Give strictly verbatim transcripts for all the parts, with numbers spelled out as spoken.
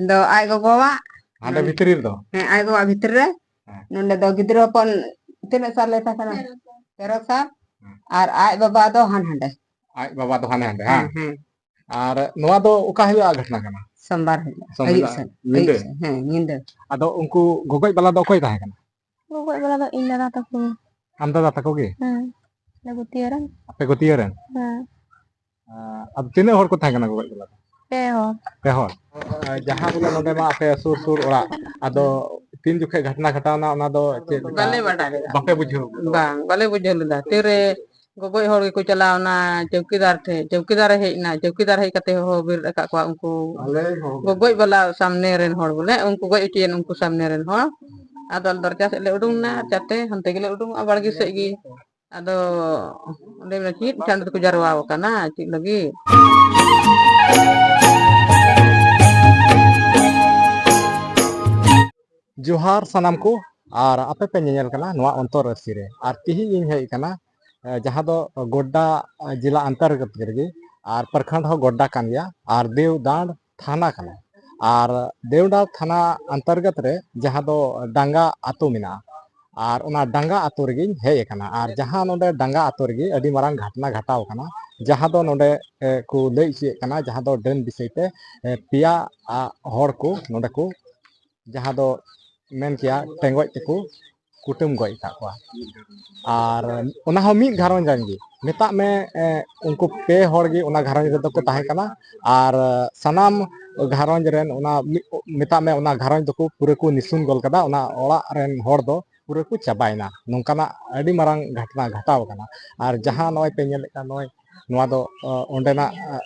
ᱫᱚ ᱟᱡ ᱜᱚᱜᱚᱣᱟᱜ᱾ ᱦᱟᱸᱰᱮ ᱵᱷᱤᱛᱨᱤ ᱨᱮᱫᱚ? ᱦᱮᱸ, ᱟᱡ ᱜᱚᱜᱚᱣᱟᱜ ᱵᱷᱤᱛᱨᱤ ᱨᱮ᱾ ᱦᱮᱸ᱾ ᱱᱚᱰᱮ ᱫᱚ ᱜᱤᱫᱽᱨᱟᱹ ᱦᱚᱯᱚᱱ ᱛᱤᱱᱟᱹᱜ ᱥᱟᱞ ᱞᱮ ᱛᱟᱦᱮᱸ ᱠᱟᱱᱟ? ᱛᱮᱨᱚ ᱥᱟᱞ᱾ ᱦᱮᱸ᱾ ᱟᱨ ᱟᱡ ᱵᱟᱵᱟ ᱫᱚ ᱦᱟᱱ ᱦᱟᱸᱰᱮ᱾ ᱟᱡ ᱵᱟᱵᱟ ᱫᱚ ᱦᱟᱱᱮ ᱦᱟᱸᱰᱮ, ᱦᱮᱸ, ᱦᱟᱝ? ᱦᱮᱸ᱾ ᱟᱨ ᱱᱚᱣᱟ ᱫᱚ ᱚᱠᱟ ᱦᱤᱞᱳᱜ ᱜᱷᱚᱴᱚᱱᱟ ᱠᱟᱱᱟ? ᱥᱳᱢᱵᱟᱨ ᱦᱤᱞᱳᱜ, ᱥᱳᱢᱵᱟᱨ ᱟᱹᱭᱩᱵ ᱦᱤᱞᱳᱜ ᱥᱮᱫ, ᱧᱤᱫᱟᱹ? ᱟᱹᱭᱩᱵ ᱥᱮᱫ, ᱦᱮᱸ, ᱧᱤᱫᱟᱹ᱾ ᱟᱫᱚ ᱩᱱᱠᱩ ᱜᱚᱜᱚᱡ ᱵᱟᱞᱟ ᱫᱚ ᱚᱠᱚᱭ ᱛᱟᱦᱮᱸ ᱠᱟᱱᱟ? ᱜᱚᱜᱚᱡ ᱵᱟᱞᱟ ᱫᱚ ᱤᱧ ᱫᱟᱫᱟ ᱛᱟᱠᱚ᱾ ᱟᱢ ᱫᱟᱫᱟ ᱛᱟᱠᱚ ᱜᱮ? ᱦᱮᱸ, ᱟᱞᱮ ᱜᱩᱛᱤᱭᱟᱹ ᱨᱮᱱ᱾ ᱟᱯᱮ ᱜᱩᱛᱤᱭᱟᱹ ᱨᱮᱱ? ᱦᱮᱸ᱾ ᱟᱸ, ᱟᱫᱚ ᱛᱤᱱᱟᱹᱜ ᱦᱚᱲ ᱠᱚ ᱛᱟᱦᱮᱸ ᱠᱟᱱᱟ ᱜᱚᱜᱚᱡ ᱵᱟᱞᱟ ᱫᱚ? ᱯᱮ ᱦᱚᱲ᱾ ᱯᱮ ᱦᱚᱲ? ᱟᱸ, ᱡᱟᱦᱟᱸ ᱵᱚᱞᱮ ᱱᱚᱰᱮ ᱢᱟ ᱟᱯᱮ ᱥᱩᱨ ᱥᱩᱨ ᱚᱲᱟᱜ, ᱟᱫᱚ ᱛᱤᱱ ᱡᱚᱠᱷᱮᱡ ᱜᱷᱚᱴᱚᱱᱟ ᱜᱷᱚᱴᱟᱣᱱᱟ ᱚᱱᱟ ᱫᱚ ᱪᱮᱫ ᱞᱮᱠᱟ? ᱵᱟᱞᱮ ᱵᱟᱰᱟᱭ ᱞᱮᱫᱟ᱾ ᱵᱟᱯᱮ ᱵᱩᱡᱷᱟᱹᱣ? ᱵᱟᱝ, ᱵᱟᱞᱮ ᱵᱩᱡᱷᱟᱹᱣ ᱞᱮᱫᱟ᱾ ᱛᱤᱨᱮ ᱜᱚᱜᱚᱡ ᱦᱚᱲ ᱜᱮᱠᱚ ᱪᱟᱞᱟᱣᱱᱟ ᱪᱚᱣᱠᱤᱫᱟᱨ ᱴᱷᱮᱡ, ᱪᱚᱣᱠᱤᱫᱟᱨᱮ ᱦᱮᱡ ᱮᱱᱟ, ᱪᱚᱣᱠᱤᱫᱟᱨᱮ ᱦᱮᱡ ᱠᱟᱛᱮ ᱦᱚᱦᱚ ᱵᱮᱨᱮᱫ ᱟᱠᱟᱫ ᱠᱚᱣᱟ ᱩᱱᱠᱩ ᱟᱞᱮ ᱦᱚᱸ᱾ ᱜᱚᱜᱚᱡ ᱵᱟᱞᱟ ᱥᱟᱢᱱᱮ ᱨᱮᱱ ᱦᱚᱲ ᱵᱚᱞᱮ, ᱩᱱᱠᱩ ᱜᱚᱡ ᱦᱚᱪᱚᱭᱮᱱ ᱩᱱᱠᱩ ᱥᱟᱢᱱᱮ ᱨᱮᱱ ᱦᱚᱲ᱾ ᱟᱫᱚ ᱟᱞᱮ ᱫᱚᱨᱡᱟ ᱥᱮᱫ ᱞᱮ ᱩᱰᱩᱝ ᱮᱱᱟ, ᱪᱟᱛᱮ ᱦᱟᱱᱛᱮ ᱜᱮᱞᱮ ᱩᱰᱩᱝᱚᱜᱼᱟ ᱵᱟᱲᱜᱮ ᱥᱮᱫ ᱜᱮ᱾ ᱟᱫᱚ ᱚᱸᱰᱮ ᱢᱮᱱᱟ ᱪᱮᱫ ᱪᱟᱸᱫ ᱫᱚᱠᱚ ᱡᱟᱨᱣᱟ ᱟᱠᱟᱱᱟ ᱪᱮᱫ ᱞᱟᱹᱜᱤᱫ? ᱡᱚᱦᱟᱨ ᱥᱟᱱᱟᱢ ᱠᱚ, ᱟᱨ ᱟᱯᱮ ᱯᱮ ᱧᱮᱧᱮᱞ ᱠᱟᱱᱟ ᱱᱚᱣᱟ ᱚᱱᱛᱚᱨ ᱟᱹᱨᱥᱤ ᱨᱮ᱾ ᱟᱨ ᱛᱤᱦᱤᱧ ᱤᱧ ᱦᱮᱡ ᱟᱠᱟᱱᱟ, ᱮ, ᱡᱟᱦᱟᱸ ᱫᱚ ᱜᱳᱰᱰᱟ, ᱮ, ᱡᱮᱞᱟ ᱚᱱᱛᱚᱨᱜᱚᱛ ᱨᱮᱜᱮ, ᱟᱨ ᱯᱨᱚᱠᱷᱚᱸᱰ ᱦᱚᱸ ᱜᱳᱰᱰᱟ ᱠᱟᱱ ᱜᱮᱭᱟ, ᱟᱨ ᱫᱮᱣᱰᱟᱸᱰ ᱛᱷᱟᱱᱟ ᱠᱟᱱᱟ᱾ ᱟᱨ ᱫᱮᱣᱰᱟᱸᱰ ᱛᱷᱟᱱᱟ ᱚᱱᱛᱚᱨᱜᱚᱛ ᱨᱮ ᱡᱟᱦᱟᱸ ᱫᱚ ᱰᱟᱸᱜᱟ ᱟᱛᱳ ᱢᱮᱱᱟᱜᱼᱟ, ᱟᱨ ᱚᱱᱟ ᱰᱟᱸᱜᱟ ᱟᱛᱳ ᱨᱮᱜᱮᱧ ᱦᱮᱡ ᱟᱠᱟᱱᱟ᱾ ᱟᱨ ᱡᱟᱦᱟᱸ ᱱᱚᱰᱮ ᱰᱟᱸᱜᱟ ᱟᱛᱳ ᱨᱮᱜᱮ ᱟᱹᱰᱤ ᱢᱟᱨᱟᱝ ᱜᱷᱚᱴᱚᱱᱟ ᱜᱷᱚᱴᱟᱣ ᱟᱠᱟᱱᱟ, ᱡᱟᱦᱟᱸ ᱫᱚ ᱱᱚᱰᱮ, ᱮ, ᱠᱚ ᱞᱟᱹᱭ ᱦᱚᱪᱚᱭᱮᱫ ᱠᱟᱱᱟ, ᱡᱟᱦᱟᱸ ᱫᱚ ᱰᱟᱹᱱ ᱵᱤᱥᱚᱭ ᱛᱮ, ᱮ, ᱯᱮᱭᱟ, ᱟ, ᱦᱚᱲ ᱠᱚ ᱱᱚᱰᱮ ᱠᱚ, ᱡᱟᱦᱟᱸ ᱫᱚ ᱢᱮᱱ ᱠᱮᱭᱟ, ᱴᱮᱸᱜᱚᱡ ᱛᱮᱠᱚ ᱠᱩᱴᱟᱹᱢ ᱜᱚᱡ ᱟᱠᱟᱫ ᱠᱚᱣᱟ᱾ ᱟᱨ ᱚᱱᱟ ᱦᱚᱸ ᱢᱤᱫ ᱜᱷᱟᱨᱚᱸᱡᱽ ᱨᱮᱱ ᱜᱮ᱾ ᱢᱮᱛᱟᱜ ᱢᱮ, ᱮ, ᱩᱱᱠᱩ ᱯᱮ ᱦᱚᱲ ᱜᱮ ᱚᱱᱟ ᱜᱷᱟᱨᱚᱸᱡᱽ ᱨᱮᱫᱚ ᱠᱚ ᱛᱟᱦᱮᱸ ᱠᱟᱱᱟ᱾ ᱟᱨ ᱥᱟᱱᱟᱢ ᱜᱷᱟᱨᱚᱸᱡᱽ ᱨᱮᱱ ᱚᱱᱟ ᱢᱤᱫ, ᱢᱮᱛᱟᱜ ᱢᱮ, ᱚᱱᱟ ᱜᱷᱟᱨᱚᱸᱡᱽ ᱫᱚᱠᱚ ᱯᱩᱨᱟᱹ ᱠᱚ ᱱᱤᱥᱩᱱ ᱜᱚᱞ ᱠᱟᱫᱟ᱾ ᱚᱱᱟ ᱚᱲᱟᱜ ᱨᱮᱱ ᱦᱚᱲ ᱫᱚ ᱯᱩᱨᱟᱹ ᱠᱚ ᱪᱟᱵᱟᱭᱮᱱᱟ᱾ ᱱᱚᱝᱠᱟᱱᱟᱜ ᱟᱹᱰᱤ ᱢᱟᱨᱟᱝ ᱜᱷᱚᱴᱚᱱᱟ ᱜᱷᱚᱴᱟᱣ ᱟᱠᱟᱱᱟ᱾ ᱟᱨ ᱡᱟᱦᱟᱸ ᱱᱚᱜᱼᱚᱭ ᱯᱮ ᱧᱮᱞᱮᱫ ᱠᱟᱱ, ᱱᱚᱜᱼᱚᱭ ᱱᱚᱣᱟ ᱫᱚ, ᱚ, ᱚᱸᱰᱮᱱᱟᱜ, ᱟ,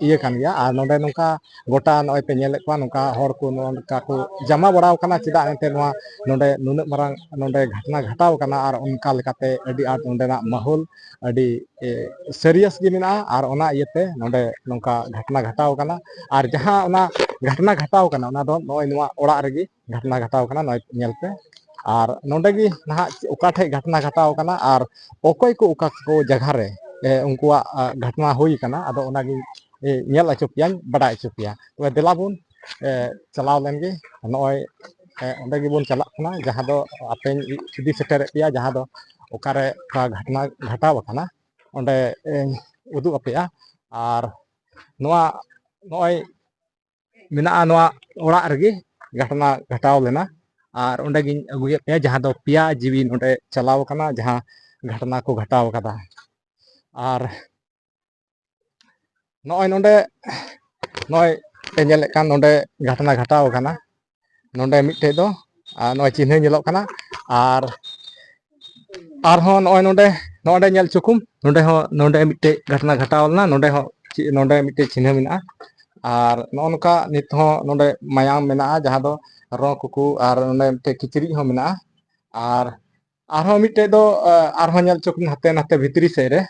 ᱤᱭᱟᱹ ᱠᱟᱱ ᱜᱮᱭᱟ᱾ ᱟᱨ ᱱᱚᱰᱮ ᱱᱚᱝᱠᱟ ᱜᱚᱴᱟ ᱱᱚᱜᱼᱚᱭ ᱯᱮ ᱧᱮᱞᱮᱫ ᱠᱚᱣᱟ, ᱱᱚᱝᱠᱟ ᱦᱚᱲ ᱠᱚ ᱱᱚᱜᱼᱚ ᱱᱚᱝᱠᱟ ᱠᱚ ᱡᱟᱢᱟ ᱵᱟᱲᱟᱣ ᱠᱟᱱᱟ᱾ ᱪᱮᱫᱟᱜ ᱮᱱᱛᱮ ᱱᱚᱣᱟ ᱱᱚᱰᱮ ᱱᱩᱱᱟᱹᱜ ᱢᱟᱨᱟᱝ ᱱᱚᱰᱮ ᱜᱷᱚᱴᱚᱱᱟ ᱜᱷᱚᱴᱟᱣ ᱠᱟᱱᱟ, ᱟᱨ ᱚᱱᱠᱟ ᱞᱮᱠᱟᱛᱮ ᱟᱹᱰᱤ ᱟᱸᱴ ᱱᱚᱰᱮᱱᱟᱜ ᱢᱟᱦᱚᱞ ᱟᱹᱰᱤ, ᱮ, serious ᱜᱮ ᱢᱮᱱᱟᱜᱼᱟ᱾ ᱟᱨ ᱚᱱᱟ ᱤᱭᱟᱹᱛᱮ ᱱᱚᱰᱮ ᱱᱚᱝᱠᱟ ᱜᱷᱚᱴᱚᱱᱟ ᱜᱷᱚᱴᱟᱣ ᱠᱟᱱᱟ᱾ ᱟᱨ ᱡᱟᱦᱟᱸ ᱚᱱᱟ ᱜᱷᱚᱴᱚᱱᱟ ᱜᱷᱚᱴᱟᱣ ᱠᱟᱱᱟ, ᱚᱱᱟ ᱫᱚ ᱱᱚᱜᱼᱚᱭ ᱱᱚᱣᱟ ᱚᱲᱟᱜ ᱨᱮᱜᱮ ᱜᱷᱚᱴᱚᱱᱟ ᱜᱷᱚᱴᱟᱣ ᱠᱟᱱᱟ, ᱱᱚᱜᱼᱚᱭ ᱧᱮᱞ ᱯᱮ᱾ ᱟᱨ ᱱᱚᱰᱮ ᱜᱮ ᱱᱟᱦᱟᱜ ᱚᱠᱟ ᱴᱷᱮᱡ ᱜᱷᱚᱴᱚᱱᱟ ᱜᱷᱚᱴᱟᱣ ᱠᱟᱱᱟ ᱟᱨ ᱚᱠᱚᱭ ᱠᱚ ᱚᱠᱟ ᱠᱚ ᱡᱟᱭᱜᱟ ᱨᱮ, ᱮ, ᱩᱱᱠᱩᱣᱟᱜ, ᱟ, ᱜᱷᱚᱴᱚᱱᱟ ᱦᱩᱭ ᱠᱟᱱᱟ, ᱟᱫᱚ ᱚᱱᱟᱜᱮ, ᱮ, ᱧᱮᱞ ᱦᱚᱪᱚ ᱯᱮᱭᱟᱧ, ᱵᱟᱰᱟᱭ ᱦᱚᱪᱚ ᱯᱮᱭᱟ᱾ ᱛᱚᱵᱮ ᱫᱮᱞᱟ ᱵᱚᱱ ᱮ, ᱪᱟᱞᱟᱣ ᱞᱮᱱ ᱜᱮ᱾ ᱱᱚᱜᱼᱚᱭ, ᱮ, ᱚᱸᱰᱮ ᱜᱮᱵᱚᱱ ᱪᱟᱞᱟᱜ ᱠᱟᱱᱟ, ᱡᱟᱦᱟᱸ ᱫᱚ ᱟᱯᱮᱧ ᱤᱫᱤ ᱥᱮᱴᱮᱨᱮᱫ ᱯᱮᱭᱟ, ᱡᱟᱦᱟᱸ ᱫᱚ ᱚᱠᱟᱨᱮ ᱚᱠᱟ ᱜᱷᱚᱴᱱᱟ ᱜᱷᱚᱴᱟᱣ ᱟᱠᱟᱱᱟ, ᱚᱸᱰᱮ, ᱮᱧ ᱩᱫᱩᱜ ᱟᱯᱮᱭᱟ᱾ ᱟᱨ ᱱᱚᱣᱟ ᱱᱚᱜᱼᱚᱭ ᱢᱮᱱᱟᱜᱼᱟ, ᱱᱚᱣᱟ ᱚᱲᱟᱜ ᱨᱮᱜᱮ ᱜᱷᱚᱴᱱᱟ ᱜᱷᱚᱴᱟᱣ ᱞᱮᱱᱟ᱾ ᱟᱨ ᱚᱸᱰᱮ ᱜᱤᱧ ᱟᱹᱜᱩᱭᱮᱫ ᱯᱮᱭᱟ, ᱡᱟᱦᱟᱸ ᱫᱚ ᱯᱮᱭᱟ ᱡᱤᱣᱤ ᱱᱚᱸᱰᱮ ᱪᱟᱞᱟᱣ ᱟᱠᱟᱱᱟ, ᱡᱟᱦᱟᱸ ᱜᱷᱚᱴᱱᱟ ᱠᱚ ᱜᱷᱚᱴᱟᱣ ᱟᱠᱟᱫᱟ᱾ ᱟᱨ ᱱᱚᱜᱼᱚᱭ ᱱᱚᱸᱰᱮ, ᱱᱚᱜᱼᱚᱭ ᱯᱮ ᱧᱮᱞᱮᱫ ᱠᱟᱱ, ᱱᱚᱸᱰᱮ ᱜᱷᱚᱴᱱᱟ ᱜᱷᱚᱴᱟᱣ ᱟᱠᱟᱱᱟ᱾ ᱱᱚᱸᱰᱮ ᱢᱤᱫᱴᱮᱡ ᱫᱚ, ᱟᱨ ᱱᱚᱜᱼᱚᱭ ᱪᱤᱱᱦᱟᱹ ᱧᱮᱞᱚᱜ ᱠᱟᱱᱟ᱾ ᱟᱨ ᱟᱨᱦᱚᱸ ᱱᱚᱜᱼᱚᱭ ᱱᱚᱸᱰᱮ, ᱱᱚᱸᱰᱮ ᱧᱮᱞ ᱦᱚᱪᱚ ᱠᱚᱢ, ᱱᱚᱸᱰᱮ ᱦᱚᱸ, ᱱᱚᱸᱰᱮ ᱢᱤᱫᱴᱮᱡ ᱜᱷᱚᱴᱱᱟ ᱜᱷᱚᱴᱟᱣ ᱞᱮᱱᱟ, ᱱᱚᱸᱰᱮ ᱦᱚᱸ ᱪᱮᱫ, ᱱᱚᱸᱰᱮ ᱢᱤᱫᱴᱮᱡ ᱪᱤᱱᱦᱟᱹ ᱢᱮᱱᱟᱜᱼᱟ᱾ ᱟᱨ ᱱᱚᱜᱼᱚ ᱱᱚᱝᱠᱟ ᱱᱤᱛ ᱦᱚᱸ ᱱᱚᱸᱰᱮ ᱢᱟᱭᱟᱢ ᱢᱮᱱᱟᱜᱼᱟ, ᱡᱟᱦᱟᱸ ᱫᱚ ᱨᱚ ᱠᱩᱠᱩ, ᱟᱨ ᱱᱚᱸᱰᱮ ᱢᱤᱫᱴᱮᱡ ᱠᱤᱪᱨᱤᱡ ᱦᱚᱸ ᱢᱮᱱᱟᱜᱼᱟ᱾ ᱟᱨ ᱟᱨᱦᱚᱸ ᱢᱤᱫᱴᱮᱡ ᱫᱚ, ᱟ, ᱟᱨᱦᱚᱸ ᱧᱮᱞ ᱦᱚᱪᱚ ᱠᱚᱢ ᱦᱟᱱᱛᱮ ᱱᱟᱛᱮ ᱵᱷᱤᱛᱨᱤ ᱥᱮᱫ ᱨᱮ,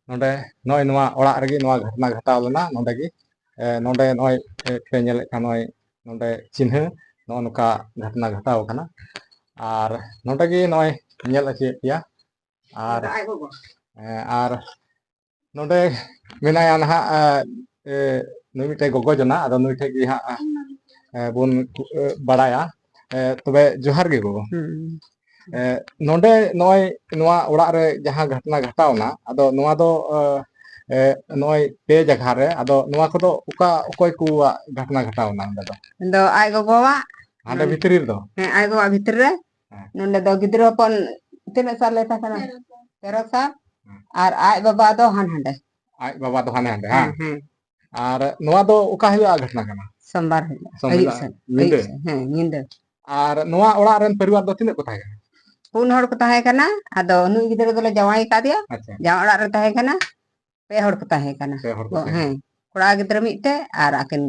ᱱᱚᱸᱰᱮ ᱱᱚᱜᱼᱚᱭ ᱱᱚᱣᱟ ᱚᱲᱟᱜ ᱨᱮᱜᱮ ᱱᱚᱣᱟ ᱜᱷᱚᱴᱱᱟ ᱜᱷᱚᱴᱟᱣ ᱞᱮᱱᱟ᱾ ᱱᱚᱸᱰᱮ ᱜᱮ, ᱮ, ᱱᱚᱸᱰᱮ ᱱᱚᱜᱼᱚᱭ, ᱮ, ᱯᱮ ᱧᱮᱞᱮᱫ ᱠᱟᱱ ᱱᱚᱜᱼᱚᱭ ᱱᱚᱸᱰᱮ ᱪᱤᱱᱦᱟᱹ, ᱱᱚᱜᱼᱚ ᱱᱚᱝᱠᱟ ᱜᱷᱚᱴᱱᱟ ᱜᱷᱚᱴᱟᱣ ᱟᱠᱟᱱᱟ᱾ ᱟᱨ ᱱᱚᱸᱰᱮ ᱜᱮ ᱱᱚᱜᱼᱚᱭ ᱧᱮᱞ ᱦᱚᱪᱚᱭᱮᱫ ᱯᱮᱭᱟ᱾ ᱟᱨ, ᱮ, ᱟᱨ ᱱᱚᱸᱰᱮ ᱢᱮᱱᱟᱭᱟ ᱱᱟᱦᱟᱜ, ᱮ, ᱮ, ᱱᱩᱭ ᱢᱤᱫᱴᱮᱡ ᱜᱚᱜᱚ ᱡᱚᱱᱟ, ᱟᱫᱚ ᱱᱩᱭ ᱴᱷᱮᱡ ᱜᱮ ᱦᱟᱸᱜ, ᱮ, ᱵᱚᱱ, ᱮ, ᱵᱟᱲᱟᱭᱟ᱾ ᱮ, ᱛᱚᱵᱮ ᱡᱚᱦᱟᱨ ᱜᱮ ᱜᱚᱜᱚ᱾ ᱦᱩᱸ᱾ ᱮ, ᱱᱚᱸᱰᱮ ᱱᱚᱜᱼᱚᱭ ᱱᱚᱣᱟ ᱚᱲᱟᱜ ᱨᱮ ᱡᱟᱦᱟᱸ ᱜᱷᱚᱴᱱᱟ ᱜᱷᱚᱴᱟᱣᱱᱟ, ᱟᱫᱚ ᱱᱚᱣᱟ ᱫᱚ, ᱮ, ᱮ, ᱱᱚᱜᱼᱚᱭ ᱯᱮ ᱡᱟᱭᱜᱟ ᱨᱮ, ᱟᱫᱚ ᱱᱚᱣᱟ ᱠᱚᱫᱚ ᱚᱠᱟ, ᱚᱠᱚᱭ ᱠᱚᱣᱟᱜ ᱜᱷᱚᱴᱱᱟ ᱜᱷᱚᱴᱟᱣᱱᱟ ᱚᱸᱰᱮ ᱫᱚ? ᱫᱚ ᱟᱡ ᱜᱚᱜᱚᱣᱟᱜ᱾ ᱦᱟᱸᱰᱮ ᱱᱚᱸᱰᱮ ᱵᱷᱤᱛᱨᱤ ᱨᱮᱫᱚ? ᱦᱮᱸ, ᱟᱡ ᱜᱚᱜᱚᱣᱟᱜ ᱵᱷᱤᱛᱨᱤ ᱨᱮ᱾ ᱦᱮᱸ᱾ ᱱᱚᱸᱰᱮ ᱫᱚ ᱜᱤᱫᱽᱨᱟᱹ ᱦᱚᱯᱚᱱ ᱛᱤᱱᱟᱹᱜ ᱥᱟᱞ ᱞᱮ ᱛᱟᱦᱮᱸ ᱠᱟᱱᱟ? ᱛᱮᱨᱚ ᱥᱟᱞ᱾ ᱦᱮᱸ᱾ ᱟᱨ ᱟᱡ ᱵᱟᱵᱟ ᱫᱚ ᱦᱟᱱ ᱦᱟᱸᱰᱮ᱾ ᱟᱡ ᱵᱟᱵᱟ ᱫᱚ ᱦᱟᱱᱮ ᱦᱟᱸᱰᱮ, ᱦᱮᱸ, ᱦᱟᱝ? ᱦᱮᱸ᱾ ᱟᱨ ᱱᱚᱣᱟ ᱫᱚ ᱚᱠᱟ ᱦᱤᱞᱳᱜ ᱜᱷᱚᱴᱱᱟ ᱠᱟᱱᱟ? ᱥᱳᱢᱵᱟᱨ ᱦᱤᱞᱳᱜ, ᱥᱳᱢᱵᱟᱨ ᱟᱹᱭᱩᱵ ᱦᱤᱞᱳᱜ, ᱥᱮᱫ, ᱧᱤᱫᱟᱹ? ᱟᱹᱭᱩᱵ ᱥᱮᱫ, ᱦᱮᱸ, ᱧᱤᱫᱟᱹ᱾ ᱟᱨ ᱱᱚᱣᱟ ᱚᱲᱟᱜ ᱨᱮᱱ ᱯᱚᱨᱤᱵᱟᱨ ᱫᱚ ᱛᱤᱱᱟᱹᱜ ᱠᱚ ᱛᱟᱦᱮᱸ ᱠᱟᱱᱟ? ᱯᱩᱱ ᱦᱚᱲ ᱠᱚ ᱛᱟᱦᱮᱸ ᱠᱟᱱᱟ, ᱟᱫᱚ ᱱᱩᱭ ᱜᱤᱫᱽᱨᱟᱹ ᱫᱚᱞᱮ ᱡᱟᱶᱟᱭ ᱟᱠᱟᱫᱮᱭᱟ᱾ ᱟᱪᱪᱷᱟ᱾ ᱡᱟᱶᱟᱭ ᱚᱲᱟᱜ ᱨᱮ ᱛᱟᱦᱮᱸ ᱠᱟᱱᱟ, ᱯᱮ ᱦᱚᱲ ᱠᱚ ᱛᱟᱦᱮᱸ ᱠᱟᱱᱟ᱾ ᱯᱮ ᱦᱚᱲ ᱠᱚ ᱛᱟᱦᱮᱸ ᱦᱮᱸ, ᱠᱟᱱᱟ᱾ ᱠᱚᱲᱟ ᱜᱤᱫᱽᱨᱟᱹ ᱢᱤᱫᱴᱮᱡ ᱟᱨ ᱟᱹᱠᱤᱱ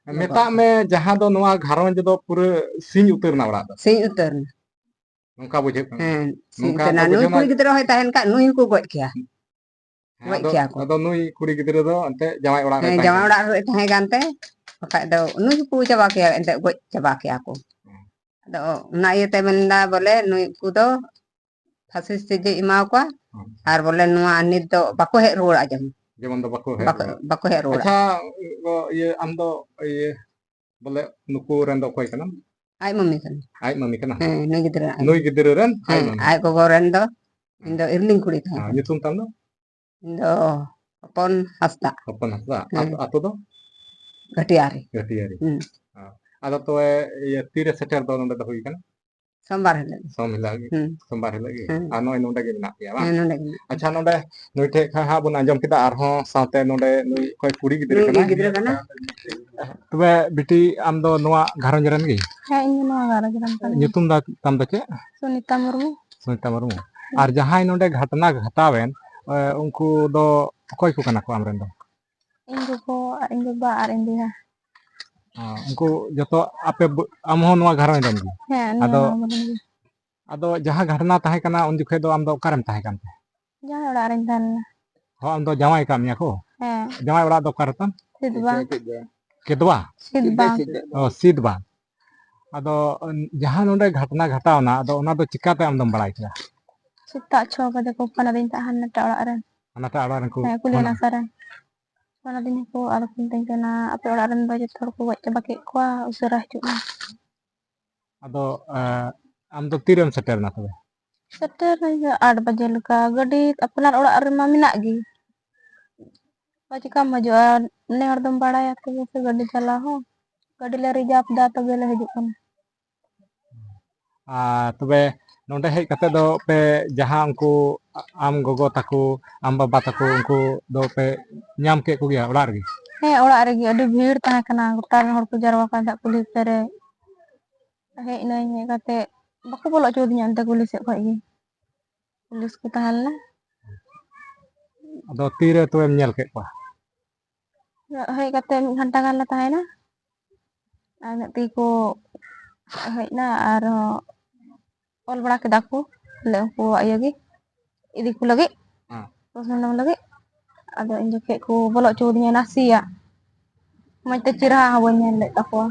ᱜᱚᱜᱚ᱾ ᱢᱮᱛᱟᱜ ᱢᱮ, ᱡᱟᱦᱟᱸ ᱫᱚ ᱱᱚᱣᱟ ᱜᱷᱟᱨᱚᱸᱡᱽ ᱫᱚ ᱯᱩᱨᱟᱹ ᱥᱤᱧ ᱩᱛᱟᱹᱨ ᱮᱱᱟ ᱚᱲᱟᱜ ᱫᱚ᱾ ᱥᱤᱧ ᱩᱛᱟᱹᱨ ᱮᱱᱟ᱾ ᱱᱚᱝᱠᱟ ᱵᱩᱡᱷᱟᱹᱜ ᱠᱟᱱᱟ᱾ ᱦᱮᱸ, ᱥᱤᱧ ᱱᱚᱝᱠᱟ ᱩᱛᱟᱹᱨ ᱮᱱᱟ᱾ ᱱᱩᱭ ᱠᱩᱲᱤ ᱜᱤᱫᱽᱨᱟᱹ ᱦᱚᱸᱭ ᱛᱟᱦᱮᱱ ᱠᱷᱟᱡ, ᱱᱩᱭ ᱦᱚᱸᱠᱚ ᱜᱚᱡ ᱠᱮᱭᱟ᱾ ᱦᱮᱸ, ᱜᱚᱡ ᱟᱫᱚ, ᱠᱮᱭᱟ ᱠᱚ᱾ ᱟᱫᱚ ᱱᱩᱭ ᱠᱩᱲᱤ ᱜᱤᱫᱽᱨᱟᱹ ᱫᱚ ᱮᱱᱛᱮ ᱡᱟᱶᱟᱭ ᱚᱲᱟᱜ ᱨᱮ ᱦᱮᱸ, ᱛᱟᱦᱮᱸ ᱡᱟᱶᱟᱭ ᱠᱟᱱᱟ᱾ ᱚᱲᱟᱜ ᱨᱮ ᱛᱟᱦᱮᱸ ᱠᱟᱱᱛᱮ, ᱵᱟᱠᱷᱟᱡ ᱫᱚ ᱱᱩᱭ ᱦᱚᱸᱠᱚ ᱪᱟᱵᱟ ᱠᱮᱭᱟ, ᱮᱱᱛᱮ ᱜᱚᱡ ᱪᱟᱵᱟ ᱠᱮᱭᱟ ᱠᱚ᱾ ᱦᱮᱸ᱾ ᱟᱫᱚ ᱚᱱᱟ ᱤᱭᱟᱹᱛᱮ ᱢᱮᱱᱫᱟ ᱵᱚᱞᱮ ᱱᱩᱭ ᱠᱚ ᱫᱚ ᱯᱷᱟᱸᱥᱤ ᱥᱟᱹᱡᱟᱹᱭ ᱮᱢᱟ ᱠᱚᱣᱟ᱾ ᱦᱮᱸ᱾ ᱟᱨ ᱵᱚᱞᱮ ᱱᱚᱣᱟ ᱱᱤᱛ ᱫᱚ ᱵᱟᱠᱚ ᱦᱮᱡ ᱨᱩᱣᱟᱹᱲᱟ ᱡᱮᱢᱚᱱ᱾ ᱡᱮᱢᱚᱱ ᱫᱚ ᱵᱟᱠᱚ ᱦᱮᱡ ᱵᱟᱠᱚ, ᱨᱩᱣᱟᱹᱲᱟ᱾ ᱵᱟᱠᱚ ᱦᱮᱡ ᱨᱩᱣᱟᱹᱲᱟ᱾ ᱟᱪᱪᱷᱟ, ᱤᱭᱟᱹ, ᱟᱢ ᱫᱚ, ᱤᱭᱟᱹ, ᱵᱚᱞᱮ ᱱᱩᱠᱩ ᱨᱮᱱ ᱫᱚ ᱚᱠᱚᱭ ᱠᱟᱱᱟᱢ? ᱟᱡ ᱢᱟᱹᱢᱤ ᱠᱟᱱᱟ᱾ ᱟᱡ ᱢᱟᱹᱢᱤ ᱠᱟᱱᱟ? ᱦᱮᱸ, ᱱᱩᱭ ᱜᱤᱫᱽᱨᱟᱹ ᱟᱡ ᱱᱩᱭ ᱢᱟᱹᱢᱤ᱾ ᱜᱤᱫᱽᱨᱟᱹ ᱨᱮᱱ ᱟᱡ ᱦᱮᱸ, ᱢᱟᱹᱢᱤ᱾ ᱟᱡ ᱜᱚᱜᱚ ᱨᱮᱱ ᱫᱚ ᱤᱧ ᱫᱚ ᱤᱨᱞᱤᱧ ᱠᱩᱲᱤ ᱛᱟᱦᱮᱸ ᱦᱮᱸ, ᱠᱟᱱᱟ᱾ ᱧᱩᱛᱩᱢ ᱛᱟᱢ ᱫᱚ? ᱤᱧ ᱫᱚ ᱦᱚᱯᱚᱱ ᱦᱟᱸᱥᱫᱟ᱾ ᱦᱚᱯᱚᱱ ᱦᱟᱸᱥᱫᱟ᱾ ᱦᱮᱸ᱾ ᱟᱛ-, ᱟᱛᱳ ᱫᱚ? ᱜᱷᱟᱹᱴᱤᱭᱟᱹᱨᱤ᱾ ᱜᱷᱟᱹᱴᱤᱭᱟᱹᱨᱤ᱾ ᱦᱩᱸ᱾ ᱦᱮᱸ᱾ ᱟᱫᱚ ᱛᱚᱵᱮ ᱤᱭᱟᱹ ᱛᱤᱨᱮ ᱥᱮᱴᱮᱨ ᱫᱚ ᱱᱚᱰᱮ ᱫᱚ ᱦᱩᱭ ᱠᱟᱱᱟ? ᱥᱳᱢᱵᱟᱨ ᱦᱤᱞᱳᱜ ᱜᱮ᱾ ᱥᱳᱢ ᱦᱤᱞᱳᱜ ᱜᱮ? ᱦᱩᱸ᱾ ᱥᱳᱢᱵᱟᱨ ᱦᱤᱞᱳᱜ ᱜᱮ? ᱦᱩᱸ᱾ ᱟᱨ ᱱᱚᱜᱼᱚᱭ ᱱᱚᱰᱮ ᱜᱮ ᱢᱮᱱᱟᱜ ᱯᱮᱭᱟ ᱵᱟᱝ? ᱦᱮᱸ, ᱱᱚᱰᱮ ᱜᱮ ᱢᱮᱱᱟᱜ ᱟᱪᱪᱷᱟ, ᱱᱚᱰᱮ ᱱᱩᱭ ᱴᱷᱮᱡ ᱠᱷᱚᱱ ᱦᱟᱸᱜ ᱵᱚᱱ ᱟᱸᱡᱚᱢ ᱠᱮᱫᱟ, ᱟᱨᱦᱚᱸ ᱥᱟᱶᱛᱮ ᱱᱚᱰᱮ ᱱᱩᱭ ᱚᱠᱚᱭ ᱠᱩᱲᱤ ᱜᱤᱫᱽᱨᱟᱹ ᱱᱩᱭ ᱜᱮ ᱠᱟᱱᱟᱭ? ᱜᱤᱫᱽᱨᱟᱹ ᱠᱟᱱᱟ᱾ ᱛᱚᱵᱮ ᱵᱤᱴᱤ, ᱟᱢ ᱫᱚ ᱱᱚᱣᱟ ᱜᱷᱟᱨᱚᱸᱡᱽ ᱨᱮᱱ ᱜᱮ? ᱦᱮᱸ, ᱤᱧ ᱫᱚ ᱱᱚᱣᱟ ᱜᱷᱟᱨᱚᱸᱡᱽ ᱨᱮᱱ ᱠᱟᱱᱟᱹᱧ᱾ ᱧᱩᱛᱩᱢ ᱫᱚ ᱛᱟᱢ ᱫᱚ ᱪᱮᱫ? ᱥᱩᱱᱤᱛᱟ ᱢᱩᱨᱢᱩ᱾ ᱥᱩᱱᱤᱛᱟ ᱢᱩᱨᱢᱩ᱾ ᱦᱮᱸ᱾ ᱟᱨ ᱡᱟᱦᱟᱸᱭ ᱱᱚᱰᱮ ᱜᱷᱟᱴᱱᱟ ᱜᱷᱟᱴᱟᱣᱮᱱ, ᱮ, ᱩᱱᱠᱩ ᱫᱚ ᱚᱠᱚᱭ ᱠᱚ ᱠᱟᱱᱟ ᱠᱚ ᱟᱢᱨᱮᱱ ᱫᱚ? ᱤᱧ ᱜᱚᱜᱚ ᱟᱨ ᱤᱧ ᱵᱟᱵᱟ ᱟᱨ ᱤᱧ ᱵᱚᱭᱦᱟ᱾ ᱚ, ᱩᱱᱠᱩ ᱡᱚᱛᱚ ᱟᱯᱮ ᱵ-, ᱟᱢ ᱦᱚᱸ ᱱᱚᱣᱟ ᱜᱷᱟᱨᱚᱸᱡᱽ ᱨᱮᱱ ᱜᱮ? ᱦᱮᱸ, ᱱᱚᱣᱟ ᱟᱫᱚ ᱜᱷᱟᱨᱚᱸᱡᱽ ᱨᱮᱱ ᱜᱮ᱾ ᱟᱫᱚ ᱡᱟᱦᱟᱸ ᱜᱷᱟᱴᱱᱟ ᱛᱟᱦᱮᱸ ᱠᱟᱱᱟ, ᱩᱱ ᱡᱚᱠᱷᱮᱡ ᱫᱚ ᱟᱢ ᱫᱚ ᱚᱠᱟᱨᱮᱢ ᱛᱟᱦᱮᱸ ᱠᱟᱱ ᱛᱮ? ᱡᱟᱶᱟᱭ ᱚᱲᱟᱜ ᱨᱮᱧ ᱛᱟᱦᱮᱸ ᱞᱮᱱᱟ᱾ ᱦᱚᱸ, ᱟᱢ ᱫᱚ ᱡᱟᱶᱟᱭ ᱟᱠᱟᱫ ᱢᱮᱭᱟ ᱠᱚ? ᱦᱮᱸ᱾ ᱡᱟᱶᱟᱭ ᱚᱲᱟᱜ ᱫᱚ ᱚᱠᱟ ᱨᱮ ᱛᱟᱢ? ᱥᱤᱫᱵᱟ᱾ ᱠᱮᱫᱣᱟ? ᱥᱤᱫᱵᱟ᱾ ᱚ, ᱥᱤᱫᱵᱟ᱾ ᱟᱫᱚ ᱡᱟᱦᱟᱸ ᱱᱚᱰᱮ ᱜᱷᱟᱴᱱᱟ ᱜᱷᱟᱴᱟᱣᱱᱟ, ᱟᱫᱚ ᱚᱱᱟ ᱫᱚ ᱪᱤᱠᱟᱛᱮ ᱟᱢ ᱫᱚᱢ ᱵᱟᱲᱟᱭ ᱠᱮᱫᱟ? ᱥᱮᱛᱟᱜ ᱪᱷᱚ ᱵᱟᱡᱮ ᱠᱚ ᱯᱷᱳᱱ ᱟᱹᱫᱤᱧ ᱛᱟᱦᱮᱸᱫ ᱦᱟᱱᱟᱴᱟᱜ ᱚᱲᱟᱜ ᱨᱮᱱ᱾ ᱦᱟᱱᱟᱴᱟᱜ ᱚᱲᱟᱜ ᱨᱮᱱ ᱠᱚ ᱦᱮᱸ, ᱠᱩᱞᱤ ᱯᱷᱳᱱᱟ? ᱱᱟᱥᱟ ᱨᱮᱱ᱾ ᱯᱷᱳᱱ ᱟᱹᱫᱤᱧᱟ ᱠᱚ, ᱟᱫᱚ ᱠᱚ ᱢᱤᱛᱟᱹᱧ ᱠᱟᱱᱟ, "ᱟᱯᱮ ᱚᱲᱟᱜ ᱨᱮᱱ ᱫᱚ ᱡᱚᱛᱚ ᱦᱚᱲ ᱠᱚ ᱜᱚᱡ ᱪᱟᱵᱟ ᱠᱮᱫ ᱠᱚᱣᱟ, ᱩᱥᱟᱹᱨᱟ ᱦᱤᱡᱩᱜ ᱢᱮ᱾" ᱟᱫᱚ, ᱮ, ᱟᱢ ᱫᱚ ᱛᱤᱨᱮᱢ ᱥᱮᱴᱮᱨ ᱮᱱᱟ ᱛᱚᱵᱮ? ᱥᱮᱴᱮᱨ ᱱᱟᱹᱧ ᱟᱴ ᱵᱟᱡᱮ ᱞᱮᱠᱟ᱾ ᱜᱟᱹᱰᱤ ᱟᱯᱱᱟᱨ ᱚᱲᱟᱜ ᱨᱮᱢᱟ ᱢᱮᱱᱟᱜ ᱜᱮ᱾ ᱟᱨ ᱪᱤᱠᱟᱢ ᱦᱤᱡᱩᱜᱼᱟ? ᱱᱮ ᱦᱚᱲ ᱫᱚᱢ ᱵᱟᱲᱟᱭᱟ ᱛᱚᱵᱮ ᱥᱮ ᱜᱟᱹᱰᱤ ᱪᱟᱞᱟᱣ ᱦᱚᱸ᱾ ᱜᱟᱹᱰᱤ ᱞᱮ ᱨᱤᱡᱟᱵᱷ ᱫᱟ, ᱛᱚᱵᱮ ᱞᱮ ᱦᱤᱡᱩᱜ ᱠᱟᱱᱟ᱾ ᱟᱨ ᱛᱚᱵᱮ ᱱᱚᱰᱮ ᱦᱮᱡ ᱠᱟᱛᱮ ᱫᱚ ᱯᱮ ᱡᱟᱦᱟᱸ ᱩᱱᱠᱩ ᱟᱢ ᱜᱚᱜᱚ ᱛᱟᱠᱚ, ᱟᱢ ᱵᱟᱵᱟ ᱛᱟᱠᱚ, ᱩᱱᱠᱩ ᱫᱚ ᱯᱮ ᱧᱟᱢ ᱠᱮᱫ ᱠᱚᱜᱮᱭᱟ ᱚᱲᱟᱜ ᱨᱮᱜᱮ? ᱦᱮᱸ, ᱚᱲᱟᱜ ᱨᱮᱜᱮ᱾ ᱟᱹᱰᱤ ᱵᱷᱤᱲ ᱛᱟᱦᱮᱸ ᱠᱟᱱᱟ, ᱜᱚᱴᱟ ᱨᱮᱱ ᱦᱚᱲ ᱠᱚ ᱡᱟᱨᱣᱟ ᱠᱟᱱ ᱛᱟᱦᱮᱸᱫ ᱠᱩᱞᱦᱤ ᱯᱮᱨᱮᱡ᱾ ᱦᱮᱡ ᱱᱟᱹᱧ, ᱦᱮᱡ ᱠᱟᱛᱮ ᱵᱟᱠᱚ ᱵᱚᱞᱚ ᱦᱚᱪᱚ ᱟᱹᱫᱤᱧᱟ ᱚᱱᱛᱮ ᱠᱩᱞᱦᱤ ᱥᱮᱫ ᱠᱷᱚᱡ ᱜᱮ᱾ ᱯᱩᱞᱤᱥ ᱠᱚ ᱛᱟᱦᱮᱸ ᱞᱮᱱᱟ᱾ ᱟᱫᱚ ᱛᱤᱨᱮ ᱛᱚᱵᱮᱢ ᱧᱮᱞ ᱠᱮᱫ ᱠᱚᱣᱟ? ᱦᱮᱡ ᱠᱟᱛᱮ ᱢᱤᱫ ᱜᱷᱚᱱᱴᱟ ᱜᱟᱱ ᱞᱮ ᱛᱟᱦᱮᱸᱭᱮᱱᱟ᱾ ᱟᱨ ᱤᱱᱟᱹᱜ ᱛᱮᱜᱮ ᱠᱚ ᱦᱮᱡ ᱮᱱᱟ, ᱟᱨᱦᱚᱸ ᱚᱞ ᱵᱟᱲᱟ ᱠᱮᱫᱟ ᱠᱚ, ᱵᱚᱞᱮ ᱩᱱᱠᱩᱣᱟᱜ ᱤᱭᱟᱹ ᱜᱮ, ᱤᱫᱤ ᱠᱚ ᱞᱟᱹᱜᱤᱫ, ᱦᱮᱸ᱾ postmortem ᱞᱟᱹᱜᱤᱫ᱾ ᱟᱫᱚ ᱤᱧ ᱡᱚᱠᱷᱮᱡ ᱠᱚ ᱵᱚᱞᱚ ᱦᱚᱪᱚ ᱟᱹᱫᱤᱧᱟ ᱱᱟᱥᱮᱭᱟᱜ, ᱢᱚᱡᱽ ᱛᱮ ᱪᱮᱦᱨᱟ ᱦᱚᱸ ᱵᱟᱹᱧ ᱧᱮᱞ ᱞᱮᱫ ᱛᱟᱠᱚᱣᱟ᱾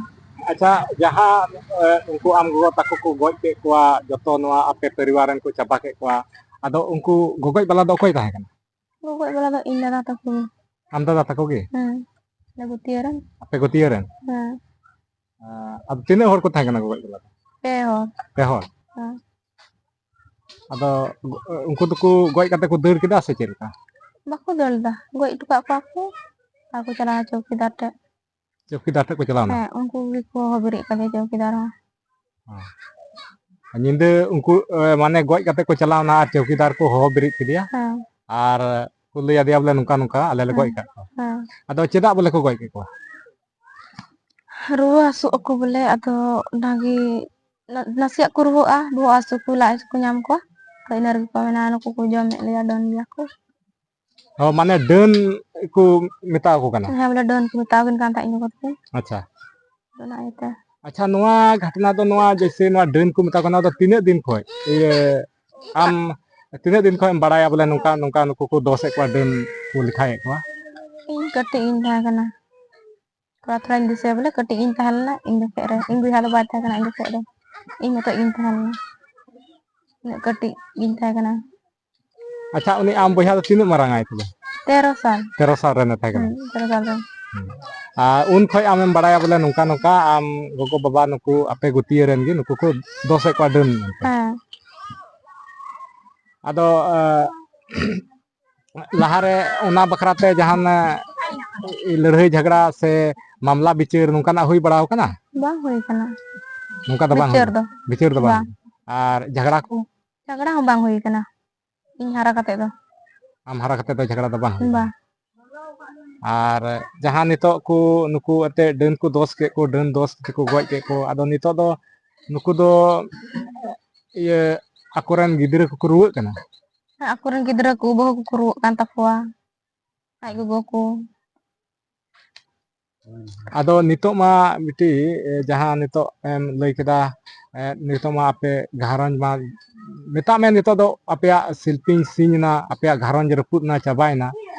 ᱟᱪᱪᱷᱟ, ᱡᱟᱦᱟᱸ, ᱮ, ᱩᱱᱠᱩ ᱟᱢ ᱜᱚᱜᱚ ᱛᱟᱠᱚ ᱠᱚ ᱜᱚᱡ ᱠᱮᱫ ᱠᱚᱣᱟ, ᱡᱚᱛᱚ ᱱᱚᱣᱟ ᱟᱯᱮ ᱯᱚᱨᱤᱵᱟᱨ ᱨᱮᱱ ᱠᱚ ᱪᱟᱵᱟ ᱠᱮᱫ ᱠᱚᱣᱟ, ᱟᱫᱚ ᱩᱱᱠᱩ ᱜᱚᱜᱚᱡ ᱵᱟᱞᱟ ᱫᱚ ᱚᱠᱚᱭ ᱛᱟᱦᱮᱸ ᱠᱟᱱᱟ? ᱜᱚᱜᱚᱡ ᱵᱟᱞᱟ ᱫᱚ ᱤᱧ ᱫᱟᱫᱟ ᱛᱟᱠᱚ ᱜᱮ᱾ ᱟᱢ ᱫᱟᱫᱟ ᱛᱟᱠᱚ ᱜᱮ? ᱦᱮᱸ, ᱟᱞᱮ ᱜᱩᱛᱤᱭᱟᱹ ᱨᱮᱱ᱾ ᱟᱯᱮ ᱜᱩᱛᱤᱭᱟᱹ ᱨᱮᱱ? ᱦᱮᱸ᱾ ᱟᱫᱚ ᱛᱤᱱᱟᱹᱜ ᱦᱚᱲ ᱠᱚ ᱛᱟᱦᱮᱸ ᱠᱟᱱᱟ ᱠᱚ ᱜᱚᱡ ᱠᱟᱫᱟ? ᱯᱮ ᱦᱚᱲ᱾ ᱯᱮ ᱦᱚᱲ? ᱦᱮᱸ᱾ ᱟᱫᱚ ᱩᱱᱠᱩ ᱫᱚᱠᱚ ᱜᱚᱡ ᱠᱟᱛᱮ ᱠᱚ ᱫᱟᱹᱲ ᱠᱮᱫᱟ ᱥᱮ ᱪᱮᱫ ᱞᱮᱠᱟ? ᱵᱟᱠᱚ ᱫᱟᱹᱲ ᱞᱮᱫᱟ, ᱜᱚᱡ ᱦᱚᱴᱚ ᱠᱟᱜ ᱠᱚᱣᱟ ᱠᱚ ᱟᱨ ᱠᱚ ᱪᱟᱞᱟᱣ ᱪᱚᱣᱠᱤᱫᱟᱨ ᱴᱷᱮᱱ᱾ ᱪᱚᱣᱠᱤᱫᱟᱨ ᱴᱷᱮᱱ ᱠᱚ ᱪᱟᱞᱟᱣ ᱮᱱᱟ? ᱦᱮᱸ, ᱩᱱᱠᱩ ᱜᱮᱠᱚ ᱦᱚᱦᱚ ᱵᱮᱨᱮᱫ ᱠᱟᱫᱮᱭᱟ ᱪᱚᱣᱠᱤᱫᱟᱨ ᱦᱚᱸ᱾ ᱦᱮᱸ᱾ ᱟᱨ ᱧᱤᱫᱟᱹ ᱩᱱᱠᱩ, ᱮ, ᱢᱟᱱᱮ ᱜᱚᱡ ᱠᱟᱛᱮ ᱠᱚ ᱪᱟᱞᱟᱣ ᱮᱱᱟ ᱟᱨ ᱪᱚᱣᱠᱤᱫᱟᱨ ᱠᱚ ᱦᱚᱦᱚ ᱵᱮᱨᱮᱫ ᱠᱮᱫᱮᱭᱟ? ᱦᱮᱸ᱾ ᱟᱨ ᱠᱚ ᱞᱟᱹᱭ ᱟᱫᱮᱭᱟ ᱵᱚᱞᱮ ᱱᱚᱝᱠᱟ ᱱᱚᱝᱠᱟ ᱟᱞᱮ ᱞᱮ ᱜᱚᱡ ᱦᱮᱸ᱾ ᱟᱠᱟᱫ ᱠᱚᱣᱟ? ᱦᱮᱸ᱾ ᱟᱫᱚ ᱪᱮᱫᱟᱜ ᱵᱚᱞᱮ ᱠᱚ ᱜᱚᱡ ᱠᱮᱫ ᱠᱚᱣᱟ? ᱨᱩᱣᱟᱹ ᱦᱟᱹᱥᱩᱜ ᱟᱠᱚ ᱵᱚᱞᱮ, ᱟᱫᱚ ᱚᱱᱟᱜᱮ ᱱᱟ-, ᱱᱟᱥᱮᱭᱟᱜ ᱠᱚ ᱨᱩᱣᱟᱹᱜᱼᱟ, ᱵᱚᱦᱚᱜ ᱦᱟᱹᱥᱩ ᱠᱚ, ᱞᱟᱡ ᱦᱟᱹᱥᱩ ᱠᱚ ᱧᱟᱢ ᱠᱚᱣᱟ, ᱟᱫᱚ ᱤᱱᱟᱹ ᱨᱮᱜᱮ ᱠᱚ ᱢᱮᱱᱟ ᱱᱩᱠᱩ ᱠᱚ ᱡᱚᱢᱮᱫ ᱞᱮᱭᱟ, ᱰᱟᱹᱱ ᱜᱮᱭᱟ ᱠᱚ᱾ ᱦᱚᱸ, ᱢᱟᱱᱮ ᱰᱟᱹᱱ ᱠᱚ ᱢᱮᱛᱟ ᱠᱚ ᱠᱟᱱᱟ? ᱦᱮᱸ, ᱵᱚᱞᱮ ᱰᱟᱹᱱ ᱠᱚ ᱢᱮᱛᱟᱣ ᱠᱤᱱ ᱠᱟᱱ ᱛᱟᱦᱮᱸᱫ ᱤᱧ ᱜᱚᱜᱚ ᱛᱟᱹᱠᱤᱱ᱾ ᱟᱪᱪᱷᱟ᱾ ᱚᱱᱟ ᱤᱭᱟᱹᱛᱮ᱾ ᱟᱪᱪᱷᱟ, ᱱᱚᱣᱟ ᱜᱷᱚᱴᱱᱟ ᱫᱚ, ᱱᱚᱣᱟ ᱡᱮᱭᱥᱮ ᱱᱚᱣᱟ ᱰᱟᱹᱱ ᱠᱚ ᱢᱮᱛᱟ ᱠᱚ ᱠᱟᱱᱟ, ᱚᱱᱟ ᱫᱚ ᱛᱤᱱᱟᱹᱜ ᱫᱤᱱ ᱠᱷᱚᱡ, ᱤᱭᱟᱹ, ᱟᱢ ᱛᱤᱱᱟᱹᱜ ᱫᱤᱱ ᱠᱷᱚᱡ ᱮᱢ ᱵᱟᱲᱟᱭᱟ ᱵᱚᱞᱮ ᱱᱚᱝᱠᱟ, ᱱᱚᱝᱠᱟ ᱱᱩᱠᱩ ᱠᱚ ᱫᱚᱥᱮᱫ ᱠᱚᱣᱟ, ᱰᱟᱹᱱ ᱠᱚ ᱞᱮᱠᱷᱟᱭᱮᱫ ᱠᱚᱣᱟ? ᱤᱧ ᱠᱟᱹᱴᱤᱡ ᱜᱤᱧ ᱛᱟᱦᱮᱸ ᱠᱟᱱᱟ᱾ ᱛᱷᱚᱲᱟ ᱛᱷᱚᱲᱟᱧ ᱫᱤᱥᱟᱹᱭᱟ ᱵᱚᱞᱮ, ᱠᱟᱹᱴᱤᱡ ᱜᱤᱧ ᱛᱟᱦᱮᱸ ᱞᱮᱱᱟ ᱤᱧ ᱡᱚᱠᱷᱮᱡ ᱨᱮ᱾ ᱤᱧ ᱵᱚᱭᱦᱟ ᱫᱚ ᱵᱟᱭ ᱛᱟᱦᱮᱸ ᱠᱟᱱᱟ ᱤᱧ ᱡᱚᱠᱷᱮᱡ ᱫᱚ᱾ ᱤᱧ ᱢᱚᱛᱚᱡ ᱜᱤᱧ ᱛᱟᱦᱮᱸ ᱞᱮᱱᱟ᱾ ᱩᱱᱟᱹᱜ ᱠᱟᱹᱴᱤᱡ ᱜᱤᱧ ᱛᱟᱦᱮᱸ ᱠᱟᱱᱟ᱾ ᱟᱪᱪᱷᱟ, ᱩᱱᱤ ᱟᱢ ᱵᱚᱭᱦᱟ ᱫᱚ ᱛᱤᱱᱟᱹᱜ ᱢᱟᱨᱟᱝ ᱟᱭ ᱛᱚᱵᱮ? ᱛᱮᱨᱚ ᱥᱟᱞ᱾ ᱛᱮᱨᱚ ᱥᱟᱞ ᱨᱮᱱᱮ ᱛᱟᱦᱮᱸ ᱠᱟᱱᱟ? ᱦᱩᱸ, ᱛᱮᱨᱚ ᱥᱟᱞ ᱨᱮ᱾ ᱦᱩᱸ᱾ ᱟᱨ ᱩᱱ ᱠᱷᱚᱡ ᱟᱢᱮᱢ ᱵᱟᱲᱟᱭᱟ ᱵᱚᱞᱮ ᱱᱚᱝᱠᱟ ᱱᱚᱝᱠᱟ ᱟᱢ ᱜᱚᱜᱚ ᱵᱟᱵᱟ ᱱᱩᱠᱩ ᱟᱯᱮ ᱜᱩᱛᱤᱭᱟᱹ ᱨᱮᱱ ᱜᱮ ᱱᱩᱠᱩ ᱠᱚ ᱫᱚᱥᱮᱫ ᱠᱚᱣᱟ ᱰᱟᱹᱱ ᱢᱮᱱᱛᱮ? ᱦᱮᱸ᱾ ᱟᱫᱚ, ᱮ, ᱞᱟᱦᱟᱨᱮ ᱚᱱᱟ ᱵᱟᱠᱷᱨᱟᱛᱮ ᱡᱟᱦᱟᱱ, ᱮ, ᱞᱟᱹᱲᱦᱟᱹᱭ ᱡᱷᱟᱜᱽᱲᱟ ᱥᱮ ᱢᱟᱢᱞᱟ ᱵᱤᱪᱟᱹᱨ ᱱᱚᱝᱠᱟᱱᱟᱜ ᱦᱩᱭ ᱵᱟᱲᱟ ᱟᱠᱟᱱᱟ? ᱵᱟᱝ ᱦᱩᱭ ᱟᱠᱟᱱᱟ᱾ ᱱᱚᱝᱠᱟ ᱫᱚ ᱵᱟᱝ ᱦᱩᱭ ᱵᱤᱪᱟᱹᱨ ᱟᱠᱟᱱᱟ? ᱫᱚ᱾ ᱵᱤᱪᱟᱹᱨ ᱫᱚ ᱵᱟᱝ ᱵᱟᱝ᱾ ᱦᱩᱭ ᱟᱠᱟᱱᱟ᱾ ᱟᱨ ᱡᱷᱟᱜᱽᱲᱟ ᱠᱚ? ᱡᱷᱟᱜᱽᱲᱟ ᱦᱚᱸ ᱵᱟᱝ ᱦᱩᱭ ᱟᱠᱟᱱᱟ᱾ ᱤᱧ ᱦᱟᱨᱟ ᱠᱟᱛᱮ ᱫᱚ᱾ ᱟᱢ ᱦᱟᱨᱟ ᱠᱟᱛᱮ ᱫᱚ ᱡᱷᱟᱜᱽᱲᱟ ᱫᱚ ᱵᱟᱝ ᱦᱩᱭ ᱟᱠᱟᱱᱟ? ᱵᱟᱝ᱾ ᱟᱨ ᱡᱟᱦᱟᱸ ᱱᱤᱛᱚᱜ ᱠᱚ ᱱᱩᱠᱩ ᱮᱱᱛᱮᱫ ᱰᱟᱹᱱ ᱠᱚ ᱫᱚᱥ ᱠᱮᱫ ᱠᱚ, ᱰᱟᱹᱱ ᱫᱚᱥ ᱠᱟᱛᱮ ᱠᱚ ᱜᱚᱡ ᱠᱮᱫ ᱠᱚ, ᱟᱫᱚ ᱱᱤᱛᱚᱜ ᱫᱚ ᱱᱩᱠᱩ ᱫᱚ ᱤᱭᱟᱹ ᱟᱠᱚᱨᱮᱱ ᱜᱤᱫᱽᱨᱟᱹ ᱠᱚᱠᱚ ᱨᱩᱣᱟᱹᱜ ᱠᱟᱱᱟ? ᱟᱠᱚᱨᱮᱱ ᱜᱤᱫᱽᱨᱟᱹ ᱠᱚ ᱵᱟᱹᱦᱩ ᱠᱚᱠᱚ ᱨᱩᱣᱟᱹᱜ ᱠᱟᱱ ᱛᱟᱠᱚᱣᱟ, ᱟᱡ ᱜᱚᱜᱚ ᱠᱚ᱾ ᱟᱫᱚ ᱱᱤᱛᱚᱜ ᱢᱟ ᱵᱤᱴᱤ, ᱮ, ᱡᱟᱦᱟᱸ ᱱᱤᱛᱚᱜ ᱮᱢ ᱞᱟᱹᱭ ᱠᱮᱫᱟ, ᱮ, ᱱᱤᱛᱚᱜ ᱢᱟ ᱟᱯᱮ ᱜᱷᱟᱨᱚᱸᱡᱽ ᱢᱟ, ᱢᱮᱛᱟᱜ ᱢᱮ ᱱᱤᱛᱚᱜ ᱫᱚ ᱟᱯᱮᱭᱟᱜ ᱥᱤᱞᱯᱤᱧ ᱥᱤᱧ ᱮᱱᱟ, ᱟᱯᱮᱭᱟᱜ ᱜᱷᱟᱨᱚᱸᱡᱽ ᱨᱟᱹᱯᱩᱫ ᱮᱱᱟ, ᱪᱟᱵᱟᱭᱮᱱᱟ᱾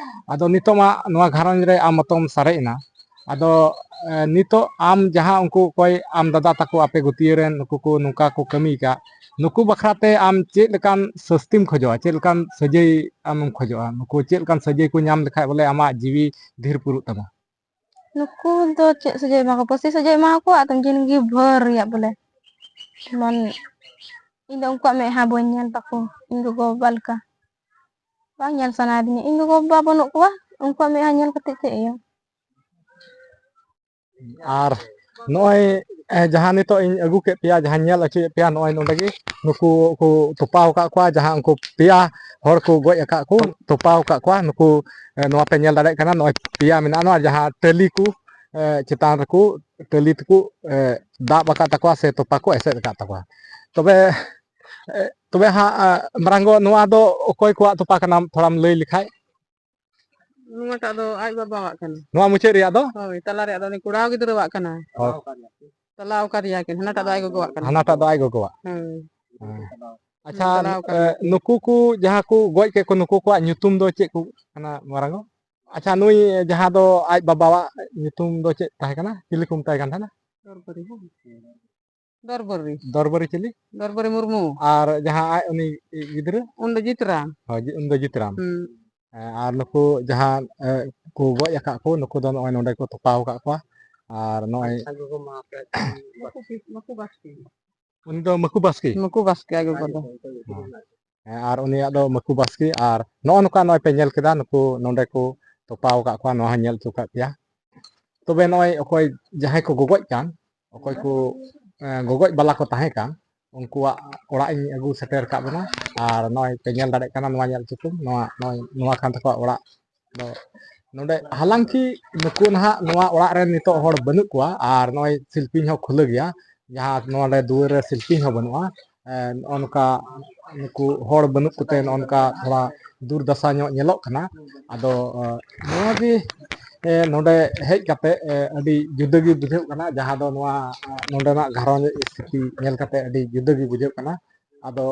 ᱟᱫᱚ ᱱᱤᱛᱚᱜ ᱢᱟ ᱱᱚᱣᱟ ᱜᱷᱟᱨᱚᱸᱡᱽ ᱨᱮ ᱟᱢ ᱢᱚᱛᱚᱢ ᱥᱟᱨᱮᱡ ᱮᱱᱟ᱾ ᱟᱫᱚ, ᱮ, ᱱᱤᱛᱚᱜ ᱟᱢ ᱡᱟᱦᱟᱸ ᱩᱱᱠᱩ ᱚᱠᱚᱭ ᱟᱢ ᱫᱟᱫᱟ ᱛᱟᱠᱚ ᱟᱯᱮ ᱜᱩᱛᱤᱭᱟᱹ ᱨᱮᱱ ᱱᱩᱠᱩ ᱠᱚ ᱱᱚᱝᱠᱟ ᱠᱚ ᱠᱟᱹᱢᱤ ᱟᱠᱟᱫ, ᱱᱩᱠᱩ ᱵᱟᱠᱷᱨᱟ ᱛᱮ ᱟᱢ ᱪᱮᱫ ᱞᱮᱠᱟᱱ ᱥᱟᱹᱥᱛᱤᱢ ᱠᱷᱚᱡᱚᱜᱼᱟ? ᱪᱮᱫ ᱞᱮᱠᱟᱱ ᱥᱟᱹᱡᱟᱹᱭ ᱟᱢᱮᱢ ᱠᱷᱚᱡᱚᱜᱼᱟ? ᱱᱩᱠᱩ ᱪᱮᱫ ᱞᱮᱠᱟᱱ ᱥᱟᱹᱡᱟᱹᱭ ᱠᱚ ᱧᱟᱢ ᱞᱮᱠᱷᱟᱡ ᱵᱚᱞᱮ ᱟᱢᱟᱜ ᱡᱤᱣᱤ ᱫᱷᱤᱨ ᱯᱩᱨᱩᱜ ᱛᱟᱢᱟ? ᱱᱩᱠᱩ ᱫᱚ ᱪᱮᱫ ᱥᱟᱡᱟᱣ ᱮᱢᱟ ᱠᱚᱣᱟ? ᱯᱟᱹᱥᱤ ᱥᱟᱡᱟᱣ ᱮᱢᱟ ᱠᱚᱣᱟ, ᱟᱫᱚᱢ ᱡᱤᱱᱤᱥ ᱜᱮ ᱵᱷᱳᱨ ᱨᱮᱭᱟᱜ ᱵᱚᱞᱮ᱾ ᱡᱮᱢᱚᱱ ᱤᱧ ᱫᱚ ᱩᱱᱠᱩᱣᱟᱜ ᱢᱮᱫᱦᱟ ᱵᱟᱹᱧ ᱧᱮᱞ ᱛᱟᱠᱚ, ᱤᱧ ᱜᱚᱜᱚ ᱵᱟᱵᱟ ᱞᱮᱠᱟ ᱵᱟᱝ ᱧᱮᱞ ᱥᱟᱱᱟᱭᱮᱫᱤᱧᱟ᱾ ᱤᱧ ᱜᱚᱜᱚ ᱵᱟᱵᱟ ᱵᱟᱹᱱᱩᱜ ᱠᱚᱣᱟ, ᱩᱱᱠᱩᱣᱟᱜ ᱢᱮᱫᱦᱟ ᱧᱮᱞ ᱠᱟᱛᱮ ᱪᱮᱫ ᱤᱭᱟᱹ? ᱟᱨ ᱱᱚᱜᱼᱚᱭ, ᱮ, ᱡᱟᱦᱟᱸ ᱱᱤᱛᱚᱜ ᱤᱧ ᱟᱹᱜᱩ ᱠᱮᱫ ᱯᱮᱭᱟ, ᱡᱟᱦᱟᱸᱧ ᱧᱮᱞ ᱦᱚᱪᱚᱭᱮᱫ ᱯᱮᱭᱟ, ᱱᱚᱜᱼᱚᱭ ᱱᱚᱰᱮ ᱜᱮ ᱱᱩᱠᱩ ᱠᱚ ᱛᱚᱯᱟᱣ ᱟᱠᱟᱫ ᱠᱚᱣᱟ, ᱡᱟᱦᱟᱸ ᱩᱱᱠᱩ ᱯᱮᱭᱟ ᱦᱚᱲ ᱠᱚ ᱜᱚᱡ ᱟᱠᱟᱫ ᱠᱚ, ᱛᱚᱯᱟᱣ ᱟᱠᱟᱫ ᱠᱚᱣᱟ ᱱᱩᱠᱩ᱾ ᱮ, ᱱᱚᱣᱟ ᱯᱮ ᱧᱮᱞ ᱫᱟᱲᱮᱭᱟᱜ ᱠᱟᱱᱟ, ᱱᱚᱜᱼᱚᱭ ᱯᱮᱭᱟ ᱢᱮᱱᱟᱜᱼᱟ, ᱱᱚᱣᱟ ᱡᱟᱦᱟᱸ ᱴᱟᱹᱞᱤ ᱠᱚ, ᱮ, ᱪᱮᱛᱟᱱ ᱨᱮᱠᱚ, ᱴᱟᱹᱞᱤ ᱛᱮᱠᱚ, ᱮ, ᱫᱟᱵ ᱟᱠᱟᱫ ᱛᱟᱠᱚᱣᱟ ᱥᱮ ᱛᱚᱯᱟ ᱠᱚ ᱮᱥᱮᱫ ᱟᱠᱟᱫ ᱛᱟᱠᱚᱣᱟ᱾ ᱛᱚᱵᱮ, ᱮ, ᱛᱚᱵᱮ ᱦᱟᱸᱜ, ᱮ, ᱢᱟᱨᱟᱝ ᱜᱚ, ᱱᱚᱣᱟ ᱫᱚ ᱚᱠᱚᱭ ᱠᱚᱣᱟᱜ ᱛᱚᱯᱟ ᱠᱟᱱᱟ, ᱛᱷᱚᱲᱟᱢ ᱞᱟᱹᱭ ᱞᱮᱠᱷᱟᱡ? ᱱᱚᱣᱟᱴᱟᱜ ᱫᱚ ᱟᱡ ᱵᱟᱵᱟᱣᱟᱜ ᱠᱟᱱᱟ᱾ ᱱᱚᱣᱟ ᱢᱩᱪᱟᱹᱫ ᱨᱮᱭᱟᱜ ᱫᱚ? ᱦᱳᱭ, ᱛᱟᱞᱟ ᱨᱮᱭᱟᱜ ᱫᱚ ᱩᱱᱤ ᱠᱚᱲᱟ ᱜᱤᱫᱽᱨᱟᱹᱣᱟᱜ ᱠᱟᱱᱟ᱾ ᱦᱳᱭ᱾ ᱛᱟᱞᱟ ᱟᱠᱟᱫᱮᱭᱟ ᱠᱤᱱ, ᱦᱟᱱᱟᱴᱟᱜ ᱫᱚ ᱟᱡ ᱜᱚᱜᱚᱣᱟᱜ ᱠᱟᱱᱟ᱾ ᱦᱟᱱᱟᱴᱟᱜ ᱫᱚ ᱟᱡ ᱜᱚᱜᱚᱣᱟᱜ? ᱦᱳᱭ᱾ ᱦᱮᱸ᱾ ᱟᱪᱪᱷᱟ, ᱛᱟᱞᱟ ᱟᱠᱟᱫ ᱮ, ᱜᱮᱭᱟ ᱠᱤᱱ᱾ ᱱᱩᱠᱩ ᱠᱚ ᱡᱟᱦᱟᱸ ᱠᱚ ᱜᱚᱡ ᱠᱮᱫ ᱠᱚ, ᱱᱩᱠᱩ ᱠᱚᱣᱟᱜ ᱧᱩᱛᱩᱢ ᱫᱚ ᱪᱮᱫ ᱠᱚ ᱠᱟᱱᱟ, ᱢᱟᱨᱟᱝ ᱜᱚ? ᱟᱪᱪᱷᱟ, ᱱᱩᱭ ᱡᱟᱦᱟᱸ ᱫᱚ ᱟᱡ ᱵᱟᱵᱟᱣᱟᱜ ᱧᱩᱛᱩᱢ ᱫᱚ ᱪᱮᱫ ᱛᱟᱦᱮᱸ ᱠᱟᱱᱟ? ᱪᱤᱞᱤ ᱠᱚ ᱢᱮᱛᱟᱭ ᱠᱟᱱ ᱛᱟᱦᱮᱱᱟ? ᱫᱚᱨᱵᱟᱨᱤ, ᱦᱮᱸ᱾ ᱫᱚᱨᱵᱟᱨᱤ᱾ ᱫᱚᱨᱵᱟᱨᱤ ᱪᱤᱞᱤ? ᱫᱚᱨᱵᱟᱨᱤ ᱢᱩᱨᱢᱩ᱾ ᱟᱨ ᱡᱟᱦᱟᱸ ᱟᱡ ᱩᱱᱤ ᱜᱤᱫᱽᱨᱟᱹ? ᱩᱱᱤ ᱫᱚ ᱡᱤᱛᱨᱟᱢ᱾ ᱦᱳᱭ, ᱡᱤ-, ᱩᱱᱤ ᱫᱚ ᱡᱤᱛᱨᱟᱢ᱾ ᱦᱩᱸ᱾ ᱦᱮᱸ, ᱟᱨ ᱱᱩᱠᱩ ᱡᱟᱦᱟᱸ, ᱮ, ᱠᱚ ᱜᱚᱡ ᱟᱠᱟᱫ ᱠᱚ, ᱱᱩᱠᱩ ᱫᱚ ᱱᱚᱜᱼᱚᱭ ᱱᱚᱰᱮ ᱠᱚ ᱛᱚᱯᱟᱣ ᱟᱠᱟᱫ ᱠᱚᱣᱟ᱾ ᱟᱨ ᱱᱚᱜᱼᱚᱭ ᱢᱟᱹᱠᱩ ᱵᱟᱥ-, ᱢᱟᱹᱠᱩ ᱵᱟᱥᱠᱮ᱾ ᱩᱱᱤ ᱫᱚ ᱢᱟᱹᱠᱩ ᱵᱟᱥᱠᱮ? ᱢᱟᱹᱠᱩ ᱵᱟᱥᱠᱮ ᱟᱡ ᱜᱚᱜᱚ ᱫᱚ᱾ ᱦᱮᱸ᱾ ᱦᱮᱸ, ᱟᱨ ᱩᱱᱤᱭᱟᱜ ᱫᱚ ᱢᱟᱹᱠᱩ ᱵᱟᱥᱠᱮ᱾ ᱟᱨ ᱱᱚᱜᱼᱚ ᱱᱚᱝᱠᱟ ᱱᱚᱜᱼᱚᱭ ᱯᱮ ᱧᱮᱞ ᱠᱮᱫᱟ, ᱱᱩᱠᱩ ᱱᱚᱰᱮ ᱠᱚ ᱛᱚᱯᱟᱣ ᱟᱠᱟᱫ ᱠᱚᱣᱟ, ᱱᱚᱣᱟ ᱦᱚᱸ ᱧᱮᱞ ᱦᱚᱪᱚ ᱠᱟᱜ ᱯᱮᱭᱟ᱾ ᱛᱚᱵᱮ ᱱᱚᱜᱼᱚᱭ ᱚᱠᱚᱭ ᱡᱟᱦᱟᱸᱭ ᱠᱚ ᱜᱚᱜᱚᱡ ᱠᱟᱱ, ᱚᱠᱚᱭ ᱠᱚ, ᱮᱸ, ᱜᱚᱜᱚᱡ ᱵᱟᱞᱟ ᱠᱚ ᱛᱟᱦᱮᱸ ᱠᱟᱱ, ᱩᱱᱠᱩᱣᱟᱜ ᱚᱲᱟᱜ ᱤᱧ ᱟᱹᱜᱩ ᱥᱮᱴᱮᱨ ᱟᱠᱟᱫ ᱵᱚᱱᱟ᱾ ᱟᱨ ᱱᱚᱜᱼᱚᱭ ᱯᱮ ᱧᱮᱞ ᱫᱟᱲᱮᱭᱟᱜ ᱠᱟᱱᱟ, ᱱᱚᱣᱟ ᱧᱮᱞ ᱦᱚᱪᱚ ᱠᱚᱢ, ᱱᱚᱣᱟ, ᱱᱚᱜᱼᱚᱭ ᱱᱚᱣᱟ ᱠᱟᱱ ᱛᱟᱠᱚᱣᱟ ᱚᱲᱟᱜ᱾ ᱟᱫᱚ ᱱᱚᱰᱮ ᱦᱟᱞᱟᱝᱠᱤ ᱱᱩᱠᱩ ᱱᱟᱦᱟᱜ ᱱᱚᱣᱟ ᱚᱲᱟᱜ ᱨᱮ ᱱᱤᱛᱚᱜ ᱦᱚᱲ ᱵᱟᱹᱱᱩᱜ ᱠᱚᱣᱟ, ᱟᱨ ᱱᱚᱜᱼᱚᱭ ᱥᱤᱞᱯᱤᱧ ᱦᱚᱸ ᱠᱷᱩᱞᱟᱹ ᱜᱮᱭᱟ, ᱡᱟᱦᱟᱸ ᱱᱚᱰᱮ ᱫᱩᱣᱟᱹᱨ ᱨᱮ ᱥᱤᱞᱯᱤᱧ ᱦᱚᱸ ᱵᱟᱹᱱᱩᱜᱼᱟ᱾ ᱮ, ᱱᱚᱜᱼᱚ ᱱᱚᱝᱠᱟ ᱱᱩᱠᱩ ᱦᱚᱲ ᱵᱟᱹᱱᱩᱜ ᱠᱚᱛᱮ ᱱᱚᱜᱼᱚ ᱱᱚᱝᱠᱟ ᱛᱷᱚᱲᱟ ᱫᱩᱨᱫᱟᱥᱟ ᱧᱚᱜ ᱧᱮᱞᱚᱜ ᱠᱟᱱᱟ᱾ ᱟᱫᱚ, ᱮ, ᱱᱚᱣᱟ ᱜᱮ, ᱮ, ᱱᱚᱰᱮ ᱦᱮᱡ ᱠᱟᱛᱮ, ᱮ, ᱟᱹᱰᱤ ᱡᱩᱫᱟᱹ ᱜᱮ ᱵᱩᱡᱷᱟᱹᱜ ᱠᱟᱱᱟ, ᱡᱟᱦᱟᱸ ᱫᱚ ᱱᱚᱣᱟ, ᱮ, ᱱᱚᱰᱮᱱᱟᱜ ᱜᱷᱟᱨᱚᱸᱡᱽ ᱥᱛᱷᱤᱛᱤ ᱧᱮᱞ ᱠᱟᱛᱮ ᱟᱹᱰᱤ ᱡᱩᱫᱟᱹ ᱜᱮ ᱵᱩᱡᱷᱟᱹᱜ ᱠᱟᱱᱟ᱾ ᱟᱫᱚ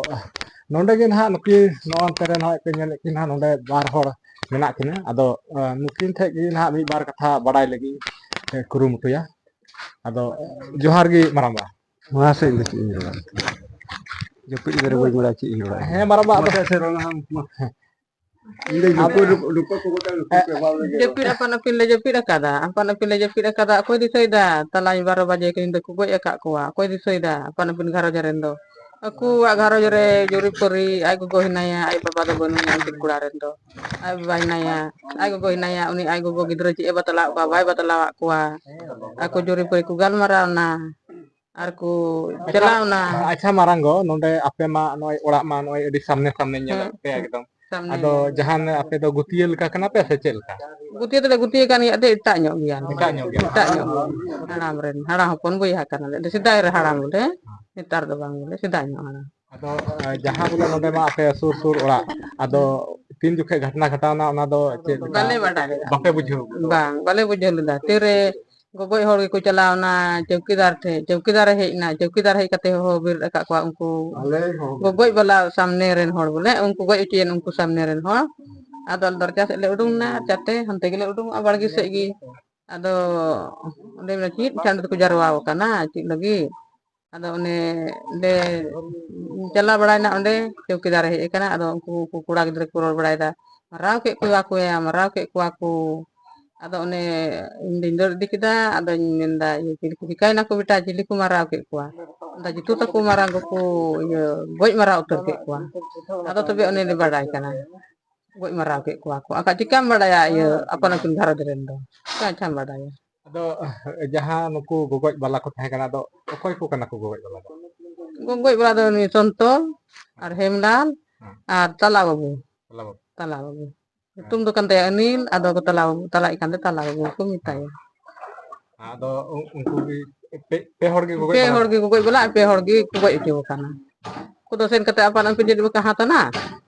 ᱱᱚᱰᱮ ᱜᱮ ᱱᱟᱦᱟᱜ ᱱᱩᱠᱤᱱ ᱱᱚᱜᱼᱚ ᱱᱚᱛᱮ ᱨᱮ ᱱᱟᱦᱟᱜ ᱯᱮ ᱧᱮᱞᱮᱫ ᱠᱤᱱᱟ, ᱱᱚᱰᱮ ᱵᱟᱨ ᱦᱚᱲ ᱢᱮᱱᱟᱜ ᱠᱤᱱᱟ᱾ ᱟᱫᱚ, ᱮ, ᱱᱩᱠᱤᱱ ᱴᱷᱮᱡ ᱜᱮ ᱱᱟᱦᱟᱜ ᱢᱤᱫ ᱵᱟᱨ ᱠᱟᱛᱷᱟ ᱵᱟᱰᱟᱭ ᱞᱟᱹᱜᱤᱫ, ᱮ, ᱠᱩᱨᱩᱢᱩᱴᱩᱭᱟ᱾ ᱟᱫᱚ ᱡᱚᱦᱟᱨ ᱜᱮ ᱢᱟᱨᱟᱝᱵᱟ᱾ ᱢᱟᱥᱮ ᱤᱧ ᱫᱚ ᱪᱮᱫ ᱤᱧ ᱨᱚᱲᱟ? ᱡᱟᱹᱯᱤᱫ ᱠᱟᱛᱮ ᱵᱟᱹᱧ ᱵᱟᱲᱟᱭᱟ ᱪᱮᱫ ᱤᱧ ᱨᱚᱲᱟ᱾ ᱦᱮᱸ, ᱢᱟᱨᱟᱝᱵᱟ, ᱟᱫᱚ ᱢᱟᱥᱮ ᱥᱮ ᱨᱚᱲ ᱢᱮ ᱟᱢ, ᱢᱟ᱾ ᱤᱧ ᱫᱚ ᱱᱩᱠᱩ, ᱱᱩᱠᱩ, ᱱᱩᱠᱩ ᱠᱚ ᱜᱚᱴᱟ ᱱᱩᱠᱩ ᱠᱚ ᱮᱢᱟ ᱞᱮᱜᱮ᱾ ᱡᱟᱹᱯᱤᱫ ᱟᱯᱟᱱ ᱟᱹᱯᱤᱱ ᱞᱮ ᱡᱟᱹᱯᱤᱫ ᱟᱠᱟᱫᱟ, ᱟᱯᱟᱱ ᱟᱹᱯᱤᱱ ᱞᱮ ᱡᱟᱹᱯᱤᱫ ᱟᱠᱟᱫᱟ᱾ ᱚᱠᱚᱭ ᱫᱤᱥᱟᱹᱭᱮᱫᱟ? ᱛᱟᱞᱟ ᱵᱟᱨᱚ ᱵᱟᱡᱮ ᱠᱤᱱ ᱫᱚᱠᱚ ᱜᱚᱡ ᱟᱠᱟᱫ ᱠᱚᱣᱟ᱾ ᱚᱠᱚᱭ ᱫᱤᱥᱟᱹᱭᱮᱫᱟ? ᱟᱯᱟᱱ ᱟᱹᱯᱤᱱ ᱜᱷᱟᱨᱚᱸᱡᱽ ᱨᱮᱱ ᱫᱚ᱾ ᱟᱠᱚᱣᱟᱜ ᱜᱷᱟᱨᱚᱸᱡᱽ ᱨᱮ ᱡᱩᱨᱤ ᱯᱟᱹᱨᱤ, ᱟᱡ ᱜᱚᱜᱚ ᱦᱮᱱᱟᱭᱟ, ᱟᱡ ᱵᱟᱵᱟ ᱫᱚ ᱵᱟᱹᱱᱩᱭᱟ, ᱩᱱᱠᱤᱱ ᱠᱚᱲᱟ ᱨᱮᱱ ᱫᱚ᱾ ᱟᱡ ᱵᱟᱵᱟ ᱦᱮᱱᱟᱭᱟ, ᱟᱡ ᱜᱚᱜᱚ ᱦᱮᱱᱟᱭᱟ, ᱩᱱᱤ ᱟᱡ ᱜᱚᱜᱚ ᱜᱤᱫᱽᱨᱟᱹ ᱪᱮᱫ ᱮ ᱵᱟᱛᱞᱟᱣᱟᱫ ᱠᱚᱣᱟ, ᱵᱟᱭ ᱵᱟᱛᱞᱟᱣᱟᱫ ᱠᱚᱣᱟ᱾ ᱟᱠᱚ ᱡᱩᱨᱤ ᱯᱟᱹᱨᱤ ᱠᱚ ᱜᱟᱞᱢᱟᱨᱟᱣ ᱮᱱᱟ᱾ ᱟᱨ ᱠᱚ ᱟᱪᱪᱷᱟ, ᱪᱟᱞᱟᱣ ᱮᱱᱟ᱾ ᱟᱪᱪᱷᱟ, ᱢᱟᱨᱟᱝ ᱜᱚ, ᱱᱚᱰᱮ ᱟᱯᱮ ᱢᱟ ᱱᱚᱜᱼᱚᱭ ᱚᱲᱟᱜ ᱢᱟ ᱱᱚᱜᱼᱚᱭ ᱟᱹᱰᱤ ᱥᱟᱢᱱᱮ ᱥᱟᱢᱱᱮ ᱧᱮᱞᱚᱜ ᱦᱮᱸ, ᱯᱮ ᱮᱠᱫᱚᱢ᱾ ᱥᱟᱢᱱᱮ ᱟᱫᱚ ᱧᱮᱞᱚᱜ᱾ ᱡᱟᱦᱟᱱ ᱟᱯᱮ ᱫᱚ ᱜᱩᱛᱤᱭᱟᱹ ᱞᱮᱠᱟ ᱠᱟᱱᱟ ᱯᱮ ᱥᱮ ᱪᱮᱫ ᱞᱮᱠᱟ? ᱜᱩᱛᱤᱭᱟᱹ ᱫᱚᱞᱮ ᱜᱩᱛᱤᱭᱟᱹ ᱠᱟᱱ ᱜᱮᱭᱟ, ᱮᱱᱛᱮ ᱮᱴᱟᱜ ᱧᱚᱜ ᱜᱮᱭᱟ ᱞᱮ᱾ ᱮᱴᱟᱜ ᱧᱚᱜ ᱜᱮᱭᱟ᱾ ᱮᱴᱟᱜ ᱧᱚᱜ ᱜᱮᱭᱟ᱾ ᱦᱟᱲᱟᱢ ᱨᱮᱱ, ᱦᱟᱲᱟᱢ ᱦᱚᱯᱚᱱ ᱵᱚᱭᱦᱟ ᱠᱟᱱᱟᱞᱮ᱾ ᱥᱮᱫᱟᱭ ᱨᱮ ᱦᱟᱲᱟᱢ ᱵᱚᱞᱮ, ᱱᱮᱛᱟᱨ ᱫᱚ ᱵᱟᱝ ᱵᱚᱞᱮ, ᱥᱮᱫᱟᱭ ᱧᱚᱜ ᱦᱟᱲᱟᱢ᱾ ᱟᱫᱚ, ᱮ, ᱡᱟᱦᱟᱸ ᱵᱚᱞᱮ ᱱᱚᱰᱮ ᱢᱟ ᱟᱯᱮ ᱥᱩᱨ ᱥᱩᱨ ᱚᱲᱟᱜ, ᱟᱫᱚ ᱛᱤᱱ ᱡᱚᱠᱷᱮᱡ ᱜᱷᱚᱴᱱᱟ ᱜᱷᱚᱴᱟᱣᱱᱟ ᱚᱱᱟ ᱫᱚ ᱪᱮᱫ ᱞᱮᱠᱟ? ᱵᱟᱞᱮ ᱵᱟᱰᱟᱭ ᱞᱮᱫᱟ᱾ ᱵᱟᱯᱮ ᱵᱩᱡᱷᱟᱹᱣ? ᱵᱟᱝ, ᱵᱟᱞᱮ ᱵᱩᱡᱷᱟᱹᱣ ᱞᱮᱫᱟ᱾ ᱛᱤᱨᱮ ᱜᱚᱜᱚᱡ ᱦᱚᱲ ᱜᱮᱠᱚ ᱪᱟᱞᱟᱣ ᱮᱱᱟ ᱪᱚᱣᱠᱤᱫᱟᱨ ᱴᱷᱮᱡ, ᱪᱚᱣᱠᱤᱫᱟᱨᱮ ᱦᱮᱡ ᱮᱱᱟ, ᱪᱚᱣᱠᱤᱫᱟᱨᱮ ᱦᱮᱡ ᱠᱟᱛᱮ ᱦᱚᱦᱚ ᱵᱮᱨᱮᱫ ᱟᱠᱟᱫ ᱠᱚᱣᱟ ᱩᱱᱠᱩ ᱟᱞᱮ ᱦᱚᱸ᱾ ᱜᱚᱜᱚᱡ ᱵᱟᱞᱟ ᱥᱟᱢᱱᱮ ᱨᱮᱱ ᱦᱚᱲ ᱵᱚᱞᱮ, ᱩᱱᱠᱩ ᱜᱚᱡ ᱦᱚᱪᱚᱭᱮᱱ ᱩᱱᱠᱩ ᱥᱟᱢᱱᱮ ᱨᱮᱱ ᱦᱚᱲ᱾ ᱟᱫᱚ ᱟᱞᱮ ᱫᱚ ᱨᱟᱪᱟ ᱥᱮᱫ ᱞᱮ ᱩᱰᱩᱝ ᱮᱱᱟ, ᱨᱟᱪᱟᱛᱮ ᱦᱟᱱᱛᱮ ᱜᱮᱞᱮ ᱩᱰᱩᱝᱚᱜᱼᱟ ᱵᱟᱲᱜᱮ ᱥᱮᱫ ᱜᱮ᱾ ᱟᱫᱚ ᱚᱸᱰᱮ ᱢᱮᱱᱟ ᱪᱮᱫ ᱪᱷᱟᱱ ᱨᱮᱠᱚ ᱡᱟᱨᱣᱟ ᱟᱠᱟᱱᱟ ᱪᱮᱫ ᱞᱟᱹᱜᱤᱫ? ᱟᱫᱚ ᱚᱱᱮ ᱞᱮ ᱪᱟᱞᱟᱣ ᱵᱟᱲᱟᱭᱮᱱᱟ ᱚᱸᱰᱮ, ᱪᱚᱣᱠᱤᱫᱟᱨᱮ ᱦᱮᱡ ᱟᱠᱟᱱᱟ᱾ ᱟᱫᱚ ᱩᱱᱠᱩ, ᱩᱱᱠᱩ ᱠᱚᱲᱟ ᱜᱤᱫᱽᱨᱟᱹ ᱠᱚ ᱨᱚᱲ ᱵᱟᱲᱟᱭᱮᱫᱟ, "ᱢᱟᱨᱟᱣ ᱠᱮᱫ ᱠᱚᱣᱟ ᱠᱚᱭᱟ, ᱢᱟᱨᱟᱣ ᱠᱮᱫ ᱠᱚᱣᱟ ᱠᱚ᱾" ᱟᱫᱚ ᱚᱱᱮ ᱤᱧ ᱫᱩᱧ ᱫᱟᱹᱲ ᱤᱫᱤ ᱠᱮᱫᱟ᱾ ᱟᱫᱚᱧ ᱢᱮᱱᱫᱟ, "ᱤᱭᱟᱹ, ᱪᱤᱞᱤ ᱠᱚ ᱪᱤᱠᱟᱭᱱᱟ ᱠᱚ ᱵᱮᱴᱟ, ᱪᱤᱞᱤ ᱠᱚ ᱢᱟᱨᱟᱣ ᱠᱮᱫ ᱠᱚᱣᱟ?" ᱟᱫᱚ ᱡᱤᱛᱩ ᱛᱟᱠᱚ ᱢᱟᱨᱟᱝ ᱜᱚ ᱠᱚ, ᱤᱭᱟᱹ, ᱜᱚᱡ ᱢᱟᱨᱟᱣ ᱩᱛᱟᱹᱨ ᱠᱮᱫ ᱠᱚᱣᱟ᱾ ᱟᱫᱚ ᱛᱚᱵᱮ ᱚᱱᱮ ᱞᱮ ᱵᱟᱰᱟᱭ ᱠᱟᱱᱟ, ᱜᱚᱡ ᱢᱟᱨᱟᱣ ᱠᱮᱫ ᱠᱚᱣᱟ ᱠᱚ᱾ ᱟᱠᱟ ᱪᱤᱠᱟᱢ ᱵᱟᱰᱟᱭᱟ, ᱤᱭᱟᱹ, ᱟᱯᱟᱱ ᱟᱹᱯᱤᱱ ᱜᱷᱟᱨᱚᱸᱡᱽ ᱨᱮᱱ ᱫᱚ? ᱪᱤᱠᱟ ᱪᱷᱟᱢ ᱵᱟᱰᱟᱭᱟ? ᱟᱫᱚ, ᱡᱟᱦᱟᱸ ᱱᱩᱠᱩ ᱜᱚᱜᱚᱡ ᱵᱟᱞᱟ ᱠᱚ ᱛᱟᱦᱮᱸ ᱠᱟᱱᱟ, ᱟᱫᱚ ᱚᱠᱚᱭ ᱠᱚ ᱠᱟᱱᱟ ᱠᱚ ᱜᱚᱜᱚᱡ ᱵᱟᱞᱟ ᱫᱚ? ᱜᱚᱜᱚᱡ ᱵᱟᱞᱟ ᱫᱚ ᱩᱱᱤ ᱥᱚᱱᱛᱚ ᱟᱨ ᱦᱮᱢᱞᱟᱞ ᱦᱮᱸ᱾ ᱟᱨ ᱛᱟᱞᱟ ᱵᱟᱹᱵᱩ᱾ ᱛᱟᱞᱟ ᱵᱟᱹᱵᱩ᱾ ᱛᱟᱞᱟ ᱵᱟᱹᱵᱩ᱾ ᱧᱩᱛᱩᱢ ᱫᱚ ᱠᱟᱱ ᱛᱟᱭᱟ ᱚᱱᱤᱞ, ᱟᱫᱚ ᱠᱚ ᱛᱟᱞᱟ ᱵᱟᱹᱵᱩ, ᱛᱟᱞᱟᱭᱤᱡ ᱠᱟᱱ ᱫᱚ ᱛᱟᱞᱟ ᱵᱟᱹᱵᱩ ᱠᱚ ᱢᱮᱛᱟᱭᱟ᱾ ᱟᱫᱚ ᱩ-, ᱩᱱᱠᱩ ᱜᱮ ᱯᱮ, ᱯᱮ ᱦᱚᱲ ᱜᱮ ᱜᱚᱜᱚᱡ ᱯᱮ ᱵᱟᱞᱟ? ᱦᱚᱲ ᱜᱮ ᱜᱚᱜᱚᱡ ᱵᱟᱞᱟ, ᱯᱮ ᱦᱚᱲ ᱜᱮ ᱠᱚ ᱜᱚᱡ ᱦᱚᱪᱚ ᱟᱠᱟᱱᱟ᱾ ᱩᱱᱠᱩ ᱫᱚ ᱥᱮᱱ ᱠᱟᱛᱮ ᱟᱯᱟᱱ ᱟᱹᱯᱤᱱ ᱡᱟᱹᱱᱤᱡ ᱵᱟᱠᱚ ᱦᱟᱛᱟᱱᱟ᱾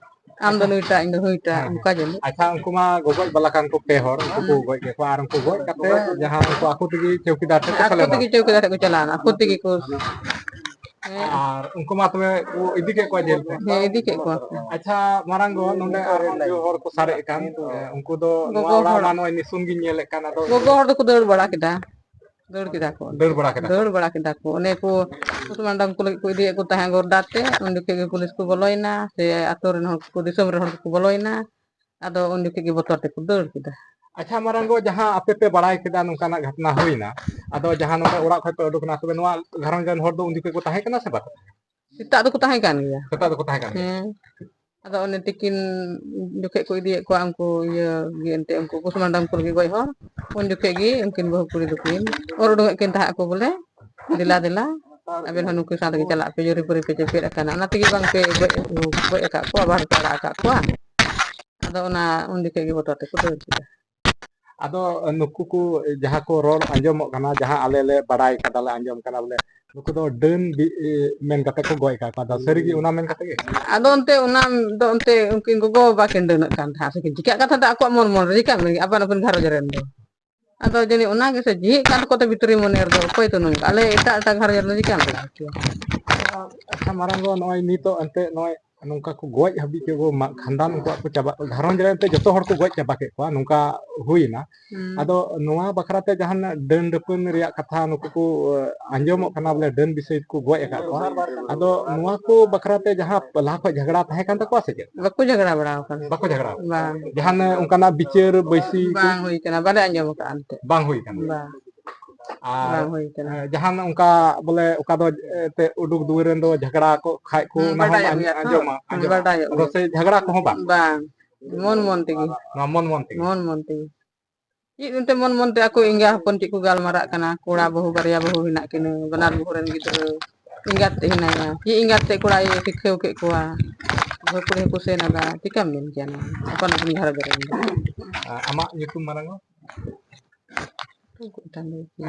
ᱟᱢ ᱫᱚ ᱱᱩᱭᱴᱟᱜ, ᱤᱧ ᱫᱚ ᱦᱩᱭᱴᱟᱜ, ᱦᱮᱸ, ᱦᱮᱸ᱾ ᱚᱱᱠᱟ ᱡᱟᱹᱱᱤᱡ᱾ ᱟᱪᱪᱷᱟ, ᱩᱱᱠᱩ ᱢᱟ ᱜᱚᱜᱚᱡ ᱵᱟᱞᱟ ᱠᱟᱱ ᱠᱚ ᱯᱮ ᱦᱚᱲ, ᱩᱱᱠᱩ ᱠᱚ ᱦᱩᱸ᱾ ᱜᱚᱡ ᱠᱮᱫ ᱠᱚᱣᱟ, ᱟᱨ ᱩᱱᱠᱩ ᱜᱚᱡ ᱠᱟᱛᱮ ᱡᱟᱦᱟᱸ ᱩᱱᱠᱩ ᱟᱠᱚ ᱛᱮᱜᱮ ᱪᱚᱣᱠᱤᱫᱟᱨ ᱴᱷᱮᱱ ᱠᱚ ᱟᱠᱚ ᱥᱮᱱ ᱞᱮᱱᱟ᱾ ᱛᱮᱜᱮ ᱪᱚᱣᱠᱤᱫᱟᱨ ᱴᱷᱮᱱ ᱠᱚ ᱪᱟᱞᱟᱣ ᱮᱱᱟ, ᱟᱠᱚ ᱛᱮᱜᱮ ᱠᱚ᱾ ᱦᱮᱸ᱾ ᱟᱨ ᱩᱱᱠᱩ ᱢᱟ ᱛᱚᱵᱮ ᱠᱚ ᱤᱫᱤ ᱠᱮᱫ ᱠᱚᱣᱟ ᱡᱮᱞ ᱛᱮ? ᱦᱮᱸ, ᱤᱫᱤ ᱠᱮᱫ ᱠᱚᱣᱟ ᱠᱚ᱾ ᱟᱪᱪᱷᱟ, ᱢᱟᱨᱟᱝ ᱜᱚ, ᱱᱚᱰᱮ ᱟᱨᱦᱚᱸ ᱡᱚ ᱦᱚᱲ ᱠᱚ ᱥᱟᱨᱮᱡ ᱟᱠᱟᱱ, ᱜᱚᱜᱚ ᱩᱱᱠᱩ ᱫᱚ ᱱᱚᱣᱟ ᱦᱚᱲ᱾ ᱚᱲᱟᱜ ᱢᱟ ᱱᱚᱜᱼᱚᱭ ᱱᱤᱥᱩᱱ ᱜᱤᱧ ᱧᱮᱞᱮᱫ ᱠᱟᱱ, ᱟᱫᱚ ᱜᱚᱜᱚ ᱦᱚᱲ ᱫᱚᱠᱚ ᱫᱟᱹᱲ ᱵᱟᱲᱟ ᱠᱮᱫᱟ᱾ ᱫᱟᱹᱲ ᱠᱮᱫᱟ ᱠᱚ᱾ ᱫᱟᱹᱲ ᱵᱟᱲᱟ ᱠᱮᱫᱟ ᱠᱚ᱾ ᱫᱟᱹᱲ ᱵᱟᱲᱟ ᱠᱮᱫᱟ ᱠᱚ᱾ ᱚᱱᱮ ᱠᱚ postmortem ᱠᱚ ᱞᱟᱹᱜᱤᱫ ᱠᱚ ᱤᱫᱤᱭᱮᱫ ᱠᱚ ᱛᱟᱦᱮᱸᱫ ᱜᱚᱨᱫᱟ ᱛᱮ, ᱩᱱ ᱡᱚᱠᱷᱮᱡ ᱜᱮ ᱯᱩᱞᱤᱥ ᱠᱚ ᱵᱚᱞᱚᱭᱮᱱᱟ, ᱥᱮ ᱟᱛᱳ ᱨᱮᱱ ᱦᱚᱲ ᱠᱚ, ᱫᱤᱥᱚᱢ ᱨᱮᱱ ᱦᱚᱲ ᱠᱚ ᱵᱚᱞᱚᱭᱮᱱᱟ᱾ ᱟᱫᱚ ᱩᱱ ᱡᱚᱠᱷᱮᱡ ᱜᱮ ᱵᱚᱛᱚᱨ ᱛᱮᱠᱚ ᱫᱟᱹᱲ ᱠᱮᱫᱟ᱾ ᱟᱪᱪᱷᱟ ᱢᱟᱨᱟᱝ ᱜᱚ, ᱡᱟᱦᱟᱸ ᱟᱯᱮ ᱯᱮ ᱵᱟᱲᱟᱭ ᱠᱮᱫᱟ ᱱᱚᱝᱠᱟᱱᱟᱜ ᱜᱷᱚᱴᱚᱱᱟ ᱦᱩᱭᱱᱟ, ᱟᱫᱚ ᱡᱟᱦᱟᱸ ᱱᱚᱰᱮ ᱚᱲᱟᱜ ᱠᱷᱚᱱ ᱯᱮ ᱩᱰᱩᱠ ᱮᱱᱟ, ᱛᱚᱵᱮ ᱱᱚᱣᱟ ᱜᱷᱟᱨᱚᱸᱡᱽ ᱨᱮᱱ ᱦᱚᱲ ᱫᱚ ᱩᱱ ᱡᱚᱠᱷᱮᱡ ᱠᱚ ᱛᱟᱦᱮᱸ ᱠᱟᱱᱟ ᱥᱮ ᱵᱟᱠᱚ? ᱥᱮᱛᱟᱜ ᱫᱚᱠᱚ ᱛᱟᱦᱮᱸ ᱠᱟᱱ ᱜᱮᱭᱟ᱾ ᱥᱮᱛᱟᱜ ᱫᱚᱠᱚ ᱛᱟᱦᱮᱸ ᱠᱟᱱ ᱜᱮᱭᱟ᱾ ᱦᱮᱸ᱾ ᱟᱫᱚ ᱚᱱᱮ ᱛᱤᱠᱤᱱ ᱡᱚᱠᱷᱮᱡ ᱠᱚ ᱤᱫᱤᱭᱮᱫ ᱠᱚᱣᱟ ᱩᱱᱠᱩ ᱤᱭᱟᱹ ᱜᱮ ᱮᱱᱛᱮ, ᱩᱱᱠᱩ ᱯᱳᱥᱴᱢᱟᱨᱴᱚᱢ ᱠᱚ ᱞᱟᱹᱜᱤᱫ ᱜᱚᱡ ᱦᱚᱲ, ᱩᱱ ᱡᱚᱠᱷᱮᱡ ᱜᱮ ᱩᱱᱠᱤᱱ ᱵᱟᱹᱦᱩ ᱠᱩᱲᱤ ᱫᱚᱠᱤᱱ ᱚᱨ ᱩᱰᱩᱝᱮᱫ ᱠᱤᱱ ᱛᱟᱦᱮᱸᱫ ᱠᱚ ᱵᱚᱞᱮ, ᱫᱮᱞᱟ ᱫᱮᱞᱟ ᱟᱵᱮᱱ ᱦᱚᱸ ᱱᱩᱠᱩ ᱥᱟᱶ ᱛᱮᱜᱮ ᱪᱟᱞᱟᱜ ᱯᱮ, ᱡᱩᱨᱤ ᱯᱩᱨᱤ ᱯᱮ ᱪᱮᱯᱮᱫ ᱟᱠᱟᱱᱟ, ᱚᱱᱟ ᱛᱮᱜᱮ ᱵᱟᱝ ᱯᱮ ᱜᱚᱡ, ᱜᱚᱡ ᱟᱠᱟᱫ ᱠᱚᱣᱟ, ᱵᱟᱦᱨᱮ ᱯᱮ ᱟᱲᱟᱜ ᱟᱠᱟᱫ ᱠᱚᱣᱟ᱾ ᱟᱫᱚ ᱚᱱᱟ ᱩᱱ ᱡᱚᱠᱷᱮᱡ ᱜᱮ ᱵᱚᱛᱚᱨ ᱛᱮᱠᱚ ᱫᱟᱹᱲ ᱠᱮᱫᱟ᱾ ᱟᱫᱚ ᱱᱩᱠᱩ ᱠᱚ ᱡᱟᱦᱟᱸ ᱠᱚ ᱨᱚᱲ ᱟᱸᱡᱚᱢᱚᱜ ᱠᱟᱱᱟ, ᱡᱟᱦᱟᱸ ᱟᱞᱮ ᱞᱮ ᱵᱟᱲᱟᱭ ᱠᱟᱫᱟ, ᱞᱮ ᱟᱸᱡᱚᱢ ᱠᱟᱫᱟ ᱵᱚᱞᱮ ᱱᱩᱠᱩ ᱫᱚ ᱰᱟᱹᱱ ᱵᱤ-, ᱮ, ᱢᱮᱱ ᱠᱟᱛᱮ ᱠᱚ ᱜᱚᱡ ᱟᱠᱟᱫ ᱠᱚᱣᱟ᱾ ᱟᱫᱚ ᱥᱟᱹᱨᱤᱜᱮ ᱚᱱᱟ ᱢᱮᱱ ᱠᱟᱛᱮ ᱜᱮ? ᱟᱫᱚ ᱚᱱᱛᱮ ᱚᱱᱟ ᱫᱚ ᱚᱱᱛᱮ ᱩᱱᱠᱤᱱ ᱜᱚᱜᱚ ᱵᱟᱵᱟ ᱠᱤᱱ ᱰᱟᱹᱱᱟᱹᱜ ᱠᱟᱱ ᱛᱟᱦᱮᱸᱫ, ᱥᱮ ᱠᱤᱱ ᱪᱤᱠᱟᱹᱜ ᱠᱟᱱ ᱛᱟᱦᱮᱸᱫ ᱟᱠᱚᱣᱟᱜ ᱢᱚᱱ ᱢᱚᱱ ᱨᱮ, ᱪᱤᱠᱟᱹᱜ ᱞᱟᱹᱜᱤᱫ ᱟᱯᱟᱱ ᱟᱹᱯᱤᱱ ᱜᱷᱟᱨᱚᱸᱡᱽ ᱨᱮᱱ ᱫᱚ᱾ ᱟᱫᱚ ᱡᱟᱹᱱᱤᱡ ᱚᱱᱟ ᱜᱮᱥᱮ ᱡᱷᱤᱡ ᱠᱟᱱ ᱛᱟᱠᱚ ᱛᱮ ᱵᱷᱤᱛᱨᱤ ᱢᱚᱱᱮ ᱨᱮᱫᱚ, ᱚᱠᱚᱭ ᱛᱚ ᱱᱚᱝᱠᱟ, ᱟᱞᱮ ᱮᱴᱟᱜ ᱮᱴᱟᱜ ᱜᱷᱟᱨᱚᱸᱡᱽ ᱨᱮᱫᱚ ᱪᱤᱠᱟᱹᱢ ᱵᱟᱲᱟ ᱠᱮᱭᱟ? ᱟᱪᱪᱷᱟ ᱢᱟᱨᱟᱝ ᱜᱚ, ᱱᱚᱜᱼᱚᱭ ᱱᱤᱛᱚᱜ ᱮᱱᱛᱮ ᱱᱚᱜᱼᱚᱭ ᱱᱚᱝᱠᱟ ᱠᱚ ᱜᱚᱡ ᱦᱟᱹᱵᱤᱡ ᱠᱚ ᱢᱟ-, ᱠᱷᱟᱱᱫᱟᱱ ᱩᱱᱠᱩᱣᱟᱜ ᱠᱚ ᱪᱟᱵᱟᱜ, ᱜᱷᱟᱨᱚᱸᱡᱽ ᱨᱮ ᱮᱱᱛᱮ ᱡᱚᱛᱚ ᱦᱚᱲ ᱠᱚ ᱜᱚᱡ ᱪᱟᱵᱟ ᱠᱮᱫ ᱠᱚᱣᱟ, ᱱᱚᱝᱠᱟ ᱦᱩᱭᱱᱟ᱾ ᱦᱩᱸ᱾ ᱟᱫᱚ ᱱᱚᱣᱟ ᱵᱟᱠᱷᱨᱟ ᱛᱮ ᱡᱟᱦᱟᱱ ᱰᱟᱹᱱ ᱰᱟᱹᱯᱟᱹᱱ ᱨᱮᱭᱟᱜ ᱠᱟᱛᱷᱟ ᱱᱩᱠᱩ ᱠᱚ, ᱮ, ᱟᱸᱡᱚᱢᱚᱜ ᱠᱟᱱᱟ ᱵᱚᱞᱮ ᱰᱟᱹᱱ ᱵᱤᱥᱚᱭ ᱛᱮᱠᱚ ᱜᱚᱡ ᱟᱠᱟᱫ ᱠᱚᱣᱟ᱾ ᱟᱫᱚ ᱱᱚᱣᱟ ᱠᱚ ᱵᱟᱠᱷᱨᱟ ᱛᱮ ᱡᱟᱦᱟᱸ ᱞᱟᱦᱟ ᱠᱷᱚᱡ ᱡᱷᱟᱜᱽᱲᱟ ᱛᱟᱦᱮᱸ ᱠᱟᱱ ᱛᱟᱠᱚᱣᱟ ᱥᱮ ᱪᱮᱫ? ᱵᱟᱠᱚ ᱡᱷᱟᱜᱽᱲᱟ ᱵᱟᱲᱟ ᱟᱠᱟᱱᱟ᱾ ᱵᱟᱠᱚ ᱡᱷᱟᱜᱽᱲᱟ ᱟᱠᱟᱱᱟ? ᱵᱟᱝ᱾ ᱡᱟᱦᱟᱱ ᱚᱱᱠᱟᱱᱟᱜ ᱵᱤᱪᱟᱹᱨ ᱵᱟᱹᱭᱥᱤ ᱠᱚ? ᱵᱟᱝ ᱦᱩᱭ ᱠᱟᱱᱟ, ᱵᱟᱞᱮ ᱟᱸᱡᱚᱢ ᱟᱠᱟᱫᱼᱟ ᱮᱱᱛᱮ᱾ ᱵᱟᱝ ᱦᱩᱭ ᱠᱟᱱᱟ? ᱵᱟᱝ᱾ ᱟᱨ, ᱵᱟᱝ ᱦᱩᱭ ᱠᱟᱱᱟ᱾ ᱮ, ᱡᱟᱦᱟᱱ ᱚᱱᱠᱟ ᱵᱚᱞᱮ ᱚᱠᱟ ᱫᱚ, ᱮ, ᱛᱮ ᱩᱰᱩᱠ ᱫᱩᱣᱟᱹᱨ ᱨᱮᱱ ᱫᱚ ᱡᱷᱟᱜᱽᱲᱟ ᱠᱚ ᱠᱷᱟᱡ ᱠᱚ, ᱦᱩᱸ, ᱚᱱᱟ ᱦᱚᱸ ᱵᱟᱰᱟᱭᱚᱜ ᱟᱸᱡ-, ᱜᱮᱭᱟ ᱛᱚ᱾ ᱟᱸᱡᱚᱢᱟ, ᱦᱩᱸ, ᱟᱸᱡᱚᱢᱟ᱾ ᱵᱟᱰᱟᱭᱚᱜ ᱟᱫᱚ ᱜᱮᱭᱟ᱾ ᱥᱮ ᱡᱷᱟᱜᱽᱲᱟ ᱠᱚᱦᱚᱸ ᱵᱟᱝ? ᱵᱟᱝ, ᱢᱚᱱ ᱢᱚᱱ ᱛᱮᱜᱮ᱾ ᱱᱚᱣᱟ ᱢᱚᱱ ᱢᱚᱱ ᱛᱮᱜᱮ? ᱢᱚᱱ ᱢᱚᱱ ᱛᱮᱜᱮ᱾ ᱪᱮᱫ ᱮᱱᱛᱮ ᱢᱚᱱ ᱢᱚᱱ ᱛᱮ ᱟᱠᱚ ᱮᱸᱜᱟ ᱦᱚᱯᱚᱱ ᱪᱮᱫ ᱠᱚ ᱜᱟᱞᱢᱟᱨᱟᱜ ᱠᱟᱱᱟ, ᱠᱚᱲᱟ ᱵᱟᱹᱦᱩ, ᱵᱟᱨᱭᱟ ᱵᱟᱹᱦᱩ ᱦᱮᱱᱟᱜ ᱠᱤᱱᱟᱹ, ᱵᱟᱱᱟᱨ ᱵᱟᱹᱦᱩ ᱨᱮᱱ ᱜᱤᱫᱽᱨᱟᱹ, ᱮᱸᱜᱟᱛ ᱛᱮ ᱦᱮᱱᱟᱭᱟ, ᱪᱮᱫ ᱮᱸᱜᱟᱛ ᱛᱮ ᱠᱚᱲᱟᱭ ᱥᱤᱠᱷᱟᱹᱣ ᱠᱮᱫ ᱠᱚᱣᱟ, ᱵᱟᱹᱦᱩ ᱠᱩᱲᱤ ᱦᱚᱸᱠᱚ ᱥᱮᱱ ᱟᱫᱟ, ᱪᱤᱠᱟᱢ ᱢᱮᱱ ᱠᱮᱭᱟ ᱱᱚᱣᱟ ᱟᱯᱟᱱ ᱟᱹᱯᱤᱱ ᱜᱷᱟᱨᱚᱸᱡᱽ ᱨᱮᱱ ᱫᱚ? ᱟ-, ᱟᱢᱟᱜ ᱧᱩᱛᱩᱢ ᱢᱟᱨᱟᱝ ᱜᱚ?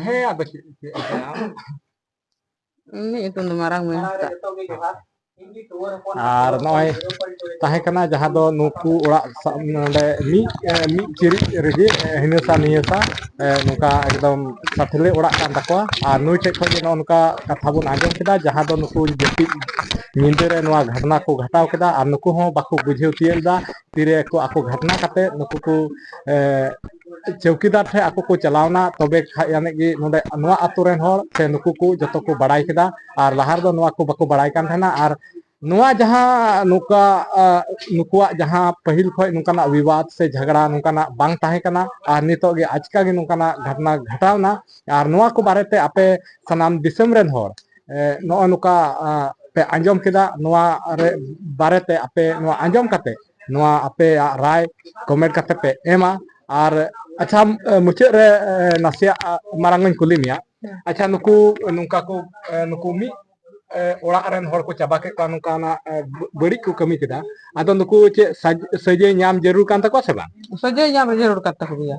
ᱦᱮᱸ, ᱟᱫᱚ ᱪᱮᱫ, ᱪᱮᱫ, ᱟᱢ? ᱤᱧᱟᱹᱜ ᱧᱩᱛᱩᱢ ᱫᱚ ᱢᱟᱨᱟᱝ ᱢᱟᱹᱭ ᱦᱟᱸᱥᱫᱟᱜ᱾ ᱟᱨ ᱱᱚᱜᱼᱚᱭ ᱛᱟᱦᱮᱸ ᱠᱟᱱᱟ ᱡᱟᱦᱟᱸ ᱫᱚ ᱱᱩᱠᱩ ᱚᱲᱟᱜ ᱥᱟ-, ᱱᱚᱰᱮ ᱢᱤᱫ, ᱮ, ᱢᱤᱫ ᱪᱤᱨᱤᱡ ᱨᱮᱜᱮ, ᱮ, ᱦᱤᱱᱟᱹᱥᱟ ᱱᱤᱭᱟᱹᱥᱟ, ᱮ, ᱱᱚᱝᱠᱟ ᱮᱠᱫᱚᱢ ᱥᱟᱛᱷᱞᱮ ᱚᱲᱟᱜ ᱠᱟᱱ ᱛᱟᱠᱚᱣᱟ᱾ ᱟᱨ ᱱᱩᱭ ᱴᱷᱮᱡ ᱠᱷᱚᱡ ᱜᱮ ᱱᱚᱜᱼᱚ ᱱᱚᱝᱠᱟ ᱠᱟᱛᱷᱟ ᱵᱚᱱ ᱟᱸᱡᱚᱢ ᱠᱮᱫᱟ, ᱡᱟᱦᱟᱸ ᱫᱚ ᱱᱩᱠᱩ ᱡᱟᱹᱯᱤᱫ ᱧᱤᱫᱟᱹ ᱨᱮ ᱱᱚᱣᱟ ᱜᱷᱚᱴᱚᱱᱟ ᱠᱚ ᱜᱷᱚᱴᱟᱣ ᱠᱮᱫᱟ᱾ ᱟᱨ ᱱᱩᱠᱩ ᱦᱚᱸ ᱵᱟᱠᱚ ᱵᱩᱡᱷᱟᱹᱣ ᱛᱤᱭᱳᱜ ᱞᱮᱫᱟ ᱛᱤᱨᱮ ᱠᱚ ᱟᱠᱚ ᱜᱷᱚᱴᱚᱱᱟ ᱠᱟᱛᱮ ᱱᱩᱠᱩ ᱠᱚ, ᱮ, ᱪᱚᱣᱠᱤᱫᱟᱨ ᱴᱷᱮᱱ ᱟᱠᱚ ᱠᱚ ᱪᱟᱞᱟᱣᱱᱟ, ᱛᱚᱵᱮ ᱠᱷᱟᱡ ᱟᱹᱱᱤᱡ ᱜᱮ ᱱᱚᱰᱮ ᱱᱚᱣᱟ ᱟᱛᱳ ᱨᱮᱱ ᱦᱚᱲ ᱥᱮ ᱱᱩᱠᱩ ᱠᱚ ᱡᱚᱛᱚ ᱠᱚ ᱵᱟᱲᱟᱭ ᱠᱮᱫᱟ᱾ ᱟᱨ ᱞᱟᱦᱟ ᱨᱮᱫᱚ ᱱᱚᱣᱟ ᱠᱚ ᱵᱟᱠᱚ ᱵᱟᱲᱟᱭ ᱠᱟᱱ ᱛᱟᱦᱮᱱᱟ᱾ ᱟᱨ ᱱᱚᱣᱟ ᱡᱟᱦᱟᱸ ᱱᱚᱝᱠᱟ, ᱟ, ᱱᱩᱠᱩᱣᱟᱜ ᱡᱟᱦᱟᱸ ᱯᱟᱹᱦᱤᱞ ᱠᱷᱚᱱ ᱱᱚᱝᱠᱟᱱᱟᱜ ᱵᱤᱵᱟᱫ ᱥᱮ ᱡᱷᱟᱜᱽᱲᱟ ᱱᱚᱝᱠᱟᱱᱟᱜ ᱵᱟᱝ ᱛᱟᱦᱮᱸ ᱠᱟᱱᱟ, ᱟᱨ ᱱᱤᱛᱚᱜ ᱜᱮ ᱟᱪᱠᱟ ᱜᱮ ᱱᱚᱝᱠᱟᱱᱟᱜ ᱜᱷᱚᱴᱱᱟ ᱜᱷᱚᱴᱟᱣᱱᱟ, ᱟᱨ ᱱᱚᱣᱟ ᱠᱚ ᱵᱟᱨᱮᱛᱮ ᱟᱯᱮ ᱥᱟᱱᱟᱢ ᱫᱤᱥᱚᱢ ᱨᱮᱱ ᱦᱚᱲ, ᱮ, ᱱᱚᱜᱼᱚ ᱱᱚᱝᱠᱟ, ᱟ, ᱯᱮ ᱟᱸᱡᱚᱢ ᱠᱮᱫᱟ, ᱱᱚᱣᱟ ᱨᱮ ᱵᱟᱨᱮᱛᱮ ᱟᱯᱮ ᱱᱚᱣᱟ ᱟᱸᱡᱚᱢ ᱠᱟᱛᱮ ᱱᱚᱣᱟ ᱟᱯᱮᱭᱟᱜ ᱨᱟᱭ comment ᱠᱟᱛᱮ ᱯᱮ ᱮᱢᱟ᱾ ᱟᱨ ᱟᱪᱪᱷᱟ, ᱮ, ᱢᱩᱪᱟᱹᱫ ᱨᱮ, ᱮ, ᱱᱟᱥᱮᱭᱟᱜ, ᱟ, ᱢᱟᱨᱟᱝ ᱤᱧ ᱠᱩᱞᱤ ᱢᱮᱭᱟ᱾ ᱦᱮᱸ᱾ ᱟᱪᱪᱷᱟ, ᱱᱩᱠᱩ ᱱᱚᱝᱠᱟ ᱠᱚ, ᱮ, ᱱᱩᱠᱩ ᱢᱤᱫ, ᱮ, ᱚᱲᱟᱜ ᱨᱮᱱ ᱦᱚᱲ ᱠᱚ ᱪᱟᱵᱟ ᱠᱮᱫ ᱠᱚᱣᱟ, ᱱᱚᱝᱠᱟᱱᱟᱜ, ᱮ, ᱵᱟᱹᱲᱤᱡ ᱠᱚ ᱠᱟᱹᱢᱤ ᱠᱮᱫᱟ, ᱟᱫᱚ ᱱᱩᱠᱩ ᱪᱮᱫ ᱥᱟᱡ-, ᱥᱟᱹᱡᱟᱹᱭ ᱧᱟᱢ ᱡᱟᱹᱨᱩᱲ ᱠᱟᱱ ᱛᱟᱠᱚᱣᱟ ᱥᱮ ᱵᱟᱝ? ᱥᱟᱹᱡᱟᱹᱭ ᱧᱟᱢ ᱡᱟᱹᱨᱩᱲ ᱠᱟᱱ ᱛᱟᱠᱚ ᱜᱮᱭᱟ᱾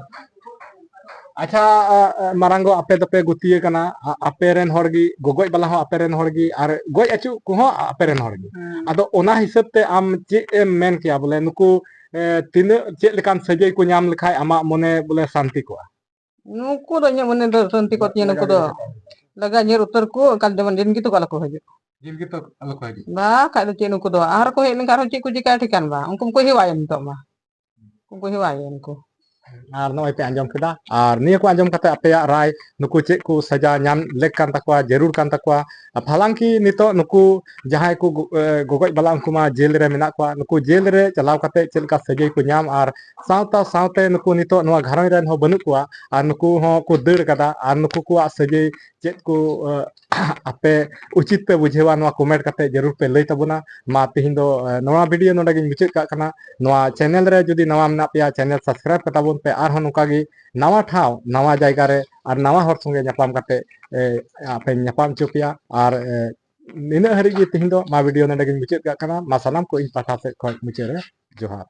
ᱟᱪᱪᱷᱟ, ᱟ, ᱟ, ᱢᱟᱨᱟᱝ ᱜᱚ, ᱟᱯᱮ ᱫᱚᱯᱮ ᱜᱩᱛᱤᱭᱟᱹ ᱠᱟᱱᱟ, ᱟ-, ᱟᱯᱮ ᱨᱮᱱ ᱦᱚᱲ ᱜᱮ, ᱜᱚᱜᱚᱡ ᱵᱟᱞᱟ ᱦᱚᱸ ᱟᱯᱮ ᱨᱮᱱ ᱦᱚᱲ ᱜᱮ, ᱟᱨ ᱜᱚᱡ ᱟᱹᱪᱩ ᱠᱚᱦᱚᱸ ᱟᱯᱮ ᱨᱮᱱ ᱦᱚᱲ ᱜᱮ᱾ ᱦᱮᱸ᱾ ᱟᱫᱚ ᱚᱱᱟ ᱦᱤᱥᱟᱹᱵ ᱛᱮ ᱟᱢ ᱪᱮᱫ ᱮᱢ ᱢᱮᱱ ᱠᱮᱭᱟ, ᱵᱚᱞᱮ ᱱᱩᱠᱩ, ᱮ, ᱛᱤᱱᱟᱹᱜ, ᱪᱮᱫ ᱞᱮᱠᱟᱱ ᱥᱟᱹᱡᱟᱹᱭ ᱠᱚ ᱧᱟᱢ ᱞᱮᱠᱷᱟᱡ ᱟᱢᱟᱜ ᱢᱚᱱᱮ ᱵᱚᱞᱮ ᱥᱟᱱᱛᱤ ᱠᱚᱜᱼᱟ? ᱱᱩᱠᱩ ᱫᱚ ᱤᱧᱟᱹᱜ ᱢᱚᱱᱮ ᱫᱚ ᱥᱟᱱᱛᱤ ᱠᱚ ᱛᱤᱧᱟᱹ, ᱱᱩᱠᱩ ᱫᱚ ᱞᱟᱜᱟ ᱧᱤᱨ ᱩᱛᱟᱹᱨ ᱠᱚ, ᱮᱠᱟᱞ ᱡᱮᱢᱚᱱ ᱡᱤᱱᱫᱜᱤ ᱛᱮᱠᱚ ᱟᱞᱚ ᱠᱚ ᱦᱤᱡᱩᱜ᱾ ᱡᱤᱱᱫᱜᱤ ᱛᱮ ᱟᱞᱚ ᱠᱚ ᱦᱤᱡᱩᱜ᱾ ᱵᱟᱠᱷᱟᱡ ᱫᱚ ᱪᱮᱫ, ᱱᱩᱠᱩ ᱫᱚ ᱟᱨ ᱠᱚ ᱦᱮᱡ ᱞᱮᱱᱠᱷᱟᱱ ᱟᱨᱦᱚᱸ ᱪᱮᱫ ᱠᱚ ᱪᱤᱠᱟᱹᱭᱟ ᱴᱷᱤᱠᱟᱹᱱ ᱵᱟᱝ, ᱩᱱᱠᱩ ᱢᱟᱠᱚ ᱦᱮᱣᱟᱭᱮᱱ ᱱᱤᱛᱚᱜ ᱢᱟ᱾ ᱩᱱᱠᱩ ᱦᱮᱣᱟᱭᱮᱱ ᱠᱚ᱾ ᱟᱨ ᱱᱚᱜᱼᱚᱭ ᱯᱮ ᱟᱸᱡᱚᱢ ᱠᱮᱫᱟ, ᱟᱨ ᱱᱤᱭᱟᱹ ᱠᱚ ᱟᱸᱡᱚᱢ ᱠᱟᱛᱮ ᱟᱯᱮᱭᱟᱜ ᱨᱟᱭ, ᱱᱩᱠᱩ ᱪᱮᱫ ᱠᱚ ᱥᱟᱡᱟ ᱧᱟᱢ ᱞᱮᱠ ᱠᱟᱱ ᱛᱟᱠᱚᱣᱟ, ᱡᱟᱹᱨᱩᱲ ᱠᱟᱱ ᱛᱟᱠᱚᱣᱟ? ᱦᱟᱞᱟᱝᱠᱤ ᱱᱤᱛᱚᱜ ᱱᱩᱠᱩ ᱡᱟᱦᱟᱸᱭ ᱠᱚ ᱜᱚ-, ᱮ, ᱜᱚᱜᱚᱡ ᱵᱟᱞᱟ, ᱩᱱᱠᱩ ᱢᱟ ᱡᱮᱞ ᱨᱮ ᱢᱮᱱᱟᱜ ᱠᱚᱣᱟ, ᱱᱩᱠᱩ ᱡᱮᱞ ᱨᱮ ᱪᱟᱞᱟᱣ ᱠᱟᱛᱮ ᱪᱮᱫ ᱞᱮᱠᱟ ᱥᱟᱹᱡᱟᱹᱭ ᱠᱚ ᱧᱟᱢ, ᱟᱨ ᱥᱟᱶᱛᱟ ᱥᱟᱶᱛᱮ ᱱᱩᱠᱩ ᱱᱤᱛᱚᱜ ᱱᱚᱣᱟ ᱜᱷᱟᱨᱚᱸᱡᱽ ᱨᱮᱱ ᱦᱚᱸ ᱵᱟᱹᱱᱩᱜ ᱠᱚᱣᱟ, ᱟᱨ ᱱᱩᱠᱩ ᱦᱚᱸ ᱠᱚ ᱫᱟᱹᱲ ᱠᱟᱫᱟ, ᱟᱨ ᱱᱩᱠᱩ ᱠᱚᱣᱟᱜ ᱥᱟᱹᱡᱟᱹᱭ ᱪᱮᱫ ᱠᱚ, ᱮ, ᱟᱯᱮ ᱩᱪᱤᱛ ᱯᱮ ᱵᱩᱡᱷᱟᱹᱣᱟ, ᱱᱚᱣᱟ comment ᱠᱟᱛᱮ ᱡᱟᱹᱨᱩᱲ ᱯᱮ ᱞᱟᱹᱭ ᱛᱟᱵᱚᱱᱟ᱾ ᱢᱟ ᱛᱮᱦᱮᱧ ᱫᱚ, ᱮ, ᱱᱚᱣᱟ video ᱱᱚᱰᱮ ᱜᱤᱧ ᱢᱩᱪᱟᱹᱫ ᱠᱟᱜ ᱠᱟᱱᱟ᱾ ᱱᱚᱣᱟ channel ᱨᱮ ᱡᱩᱫᱤ ᱱᱟᱣᱟ ᱢᱮᱱᱟᱜ ᱯᱮᱭᱟ, channel subscribe ᱠᱟᱛᱟ ᱵᱚᱱ ᱯᱮ, ᱟᱨᱦᱚᱸ ᱱᱚᱝᱠᱟ ᱜᱮ ᱱᱟᱣᱟ ᱴᱷᱟᱶ, ᱱᱟᱣᱟ ᱡᱟᱭᱜᱟ ᱨᱮ ᱟᱨ ᱱᱟᱣᱟ ᱦᱚᱲ ᱥᱚᱸᱜᱮ ᱧᱟᱯᱟᱢ ᱠᱟᱛᱮ, ᱮ, ᱟᱯᱮᱧ ᱧᱟᱯᱟᱢ ᱦᱚᱪᱚ ᱯᱮᱭᱟ᱾ ᱟᱨ, ᱮ, ᱱᱤᱱᱟᱹᱜ ᱦᱟᱹᱨᱤᱡ ᱜᱮ ᱛᱮᱦᱮᱧ ᱫᱚ, ᱢᱟ video ᱱᱚᱰᱮ ᱜᱤᱧ ᱢᱩᱪᱟᱹᱫ ᱠᱟᱜ ᱠᱟᱱᱟ᱾ ᱢᱟ ᱥᱟᱱᱟᱢ ᱠᱚ ᱤᱧ ᱯᱟᱦᱴᱟ ᱥᱮᱫ ᱠᱷᱚᱱ ᱢᱩᱪᱟᱹᱫ ᱨᱮ ᱡᱚᱦᱟᱨ᱾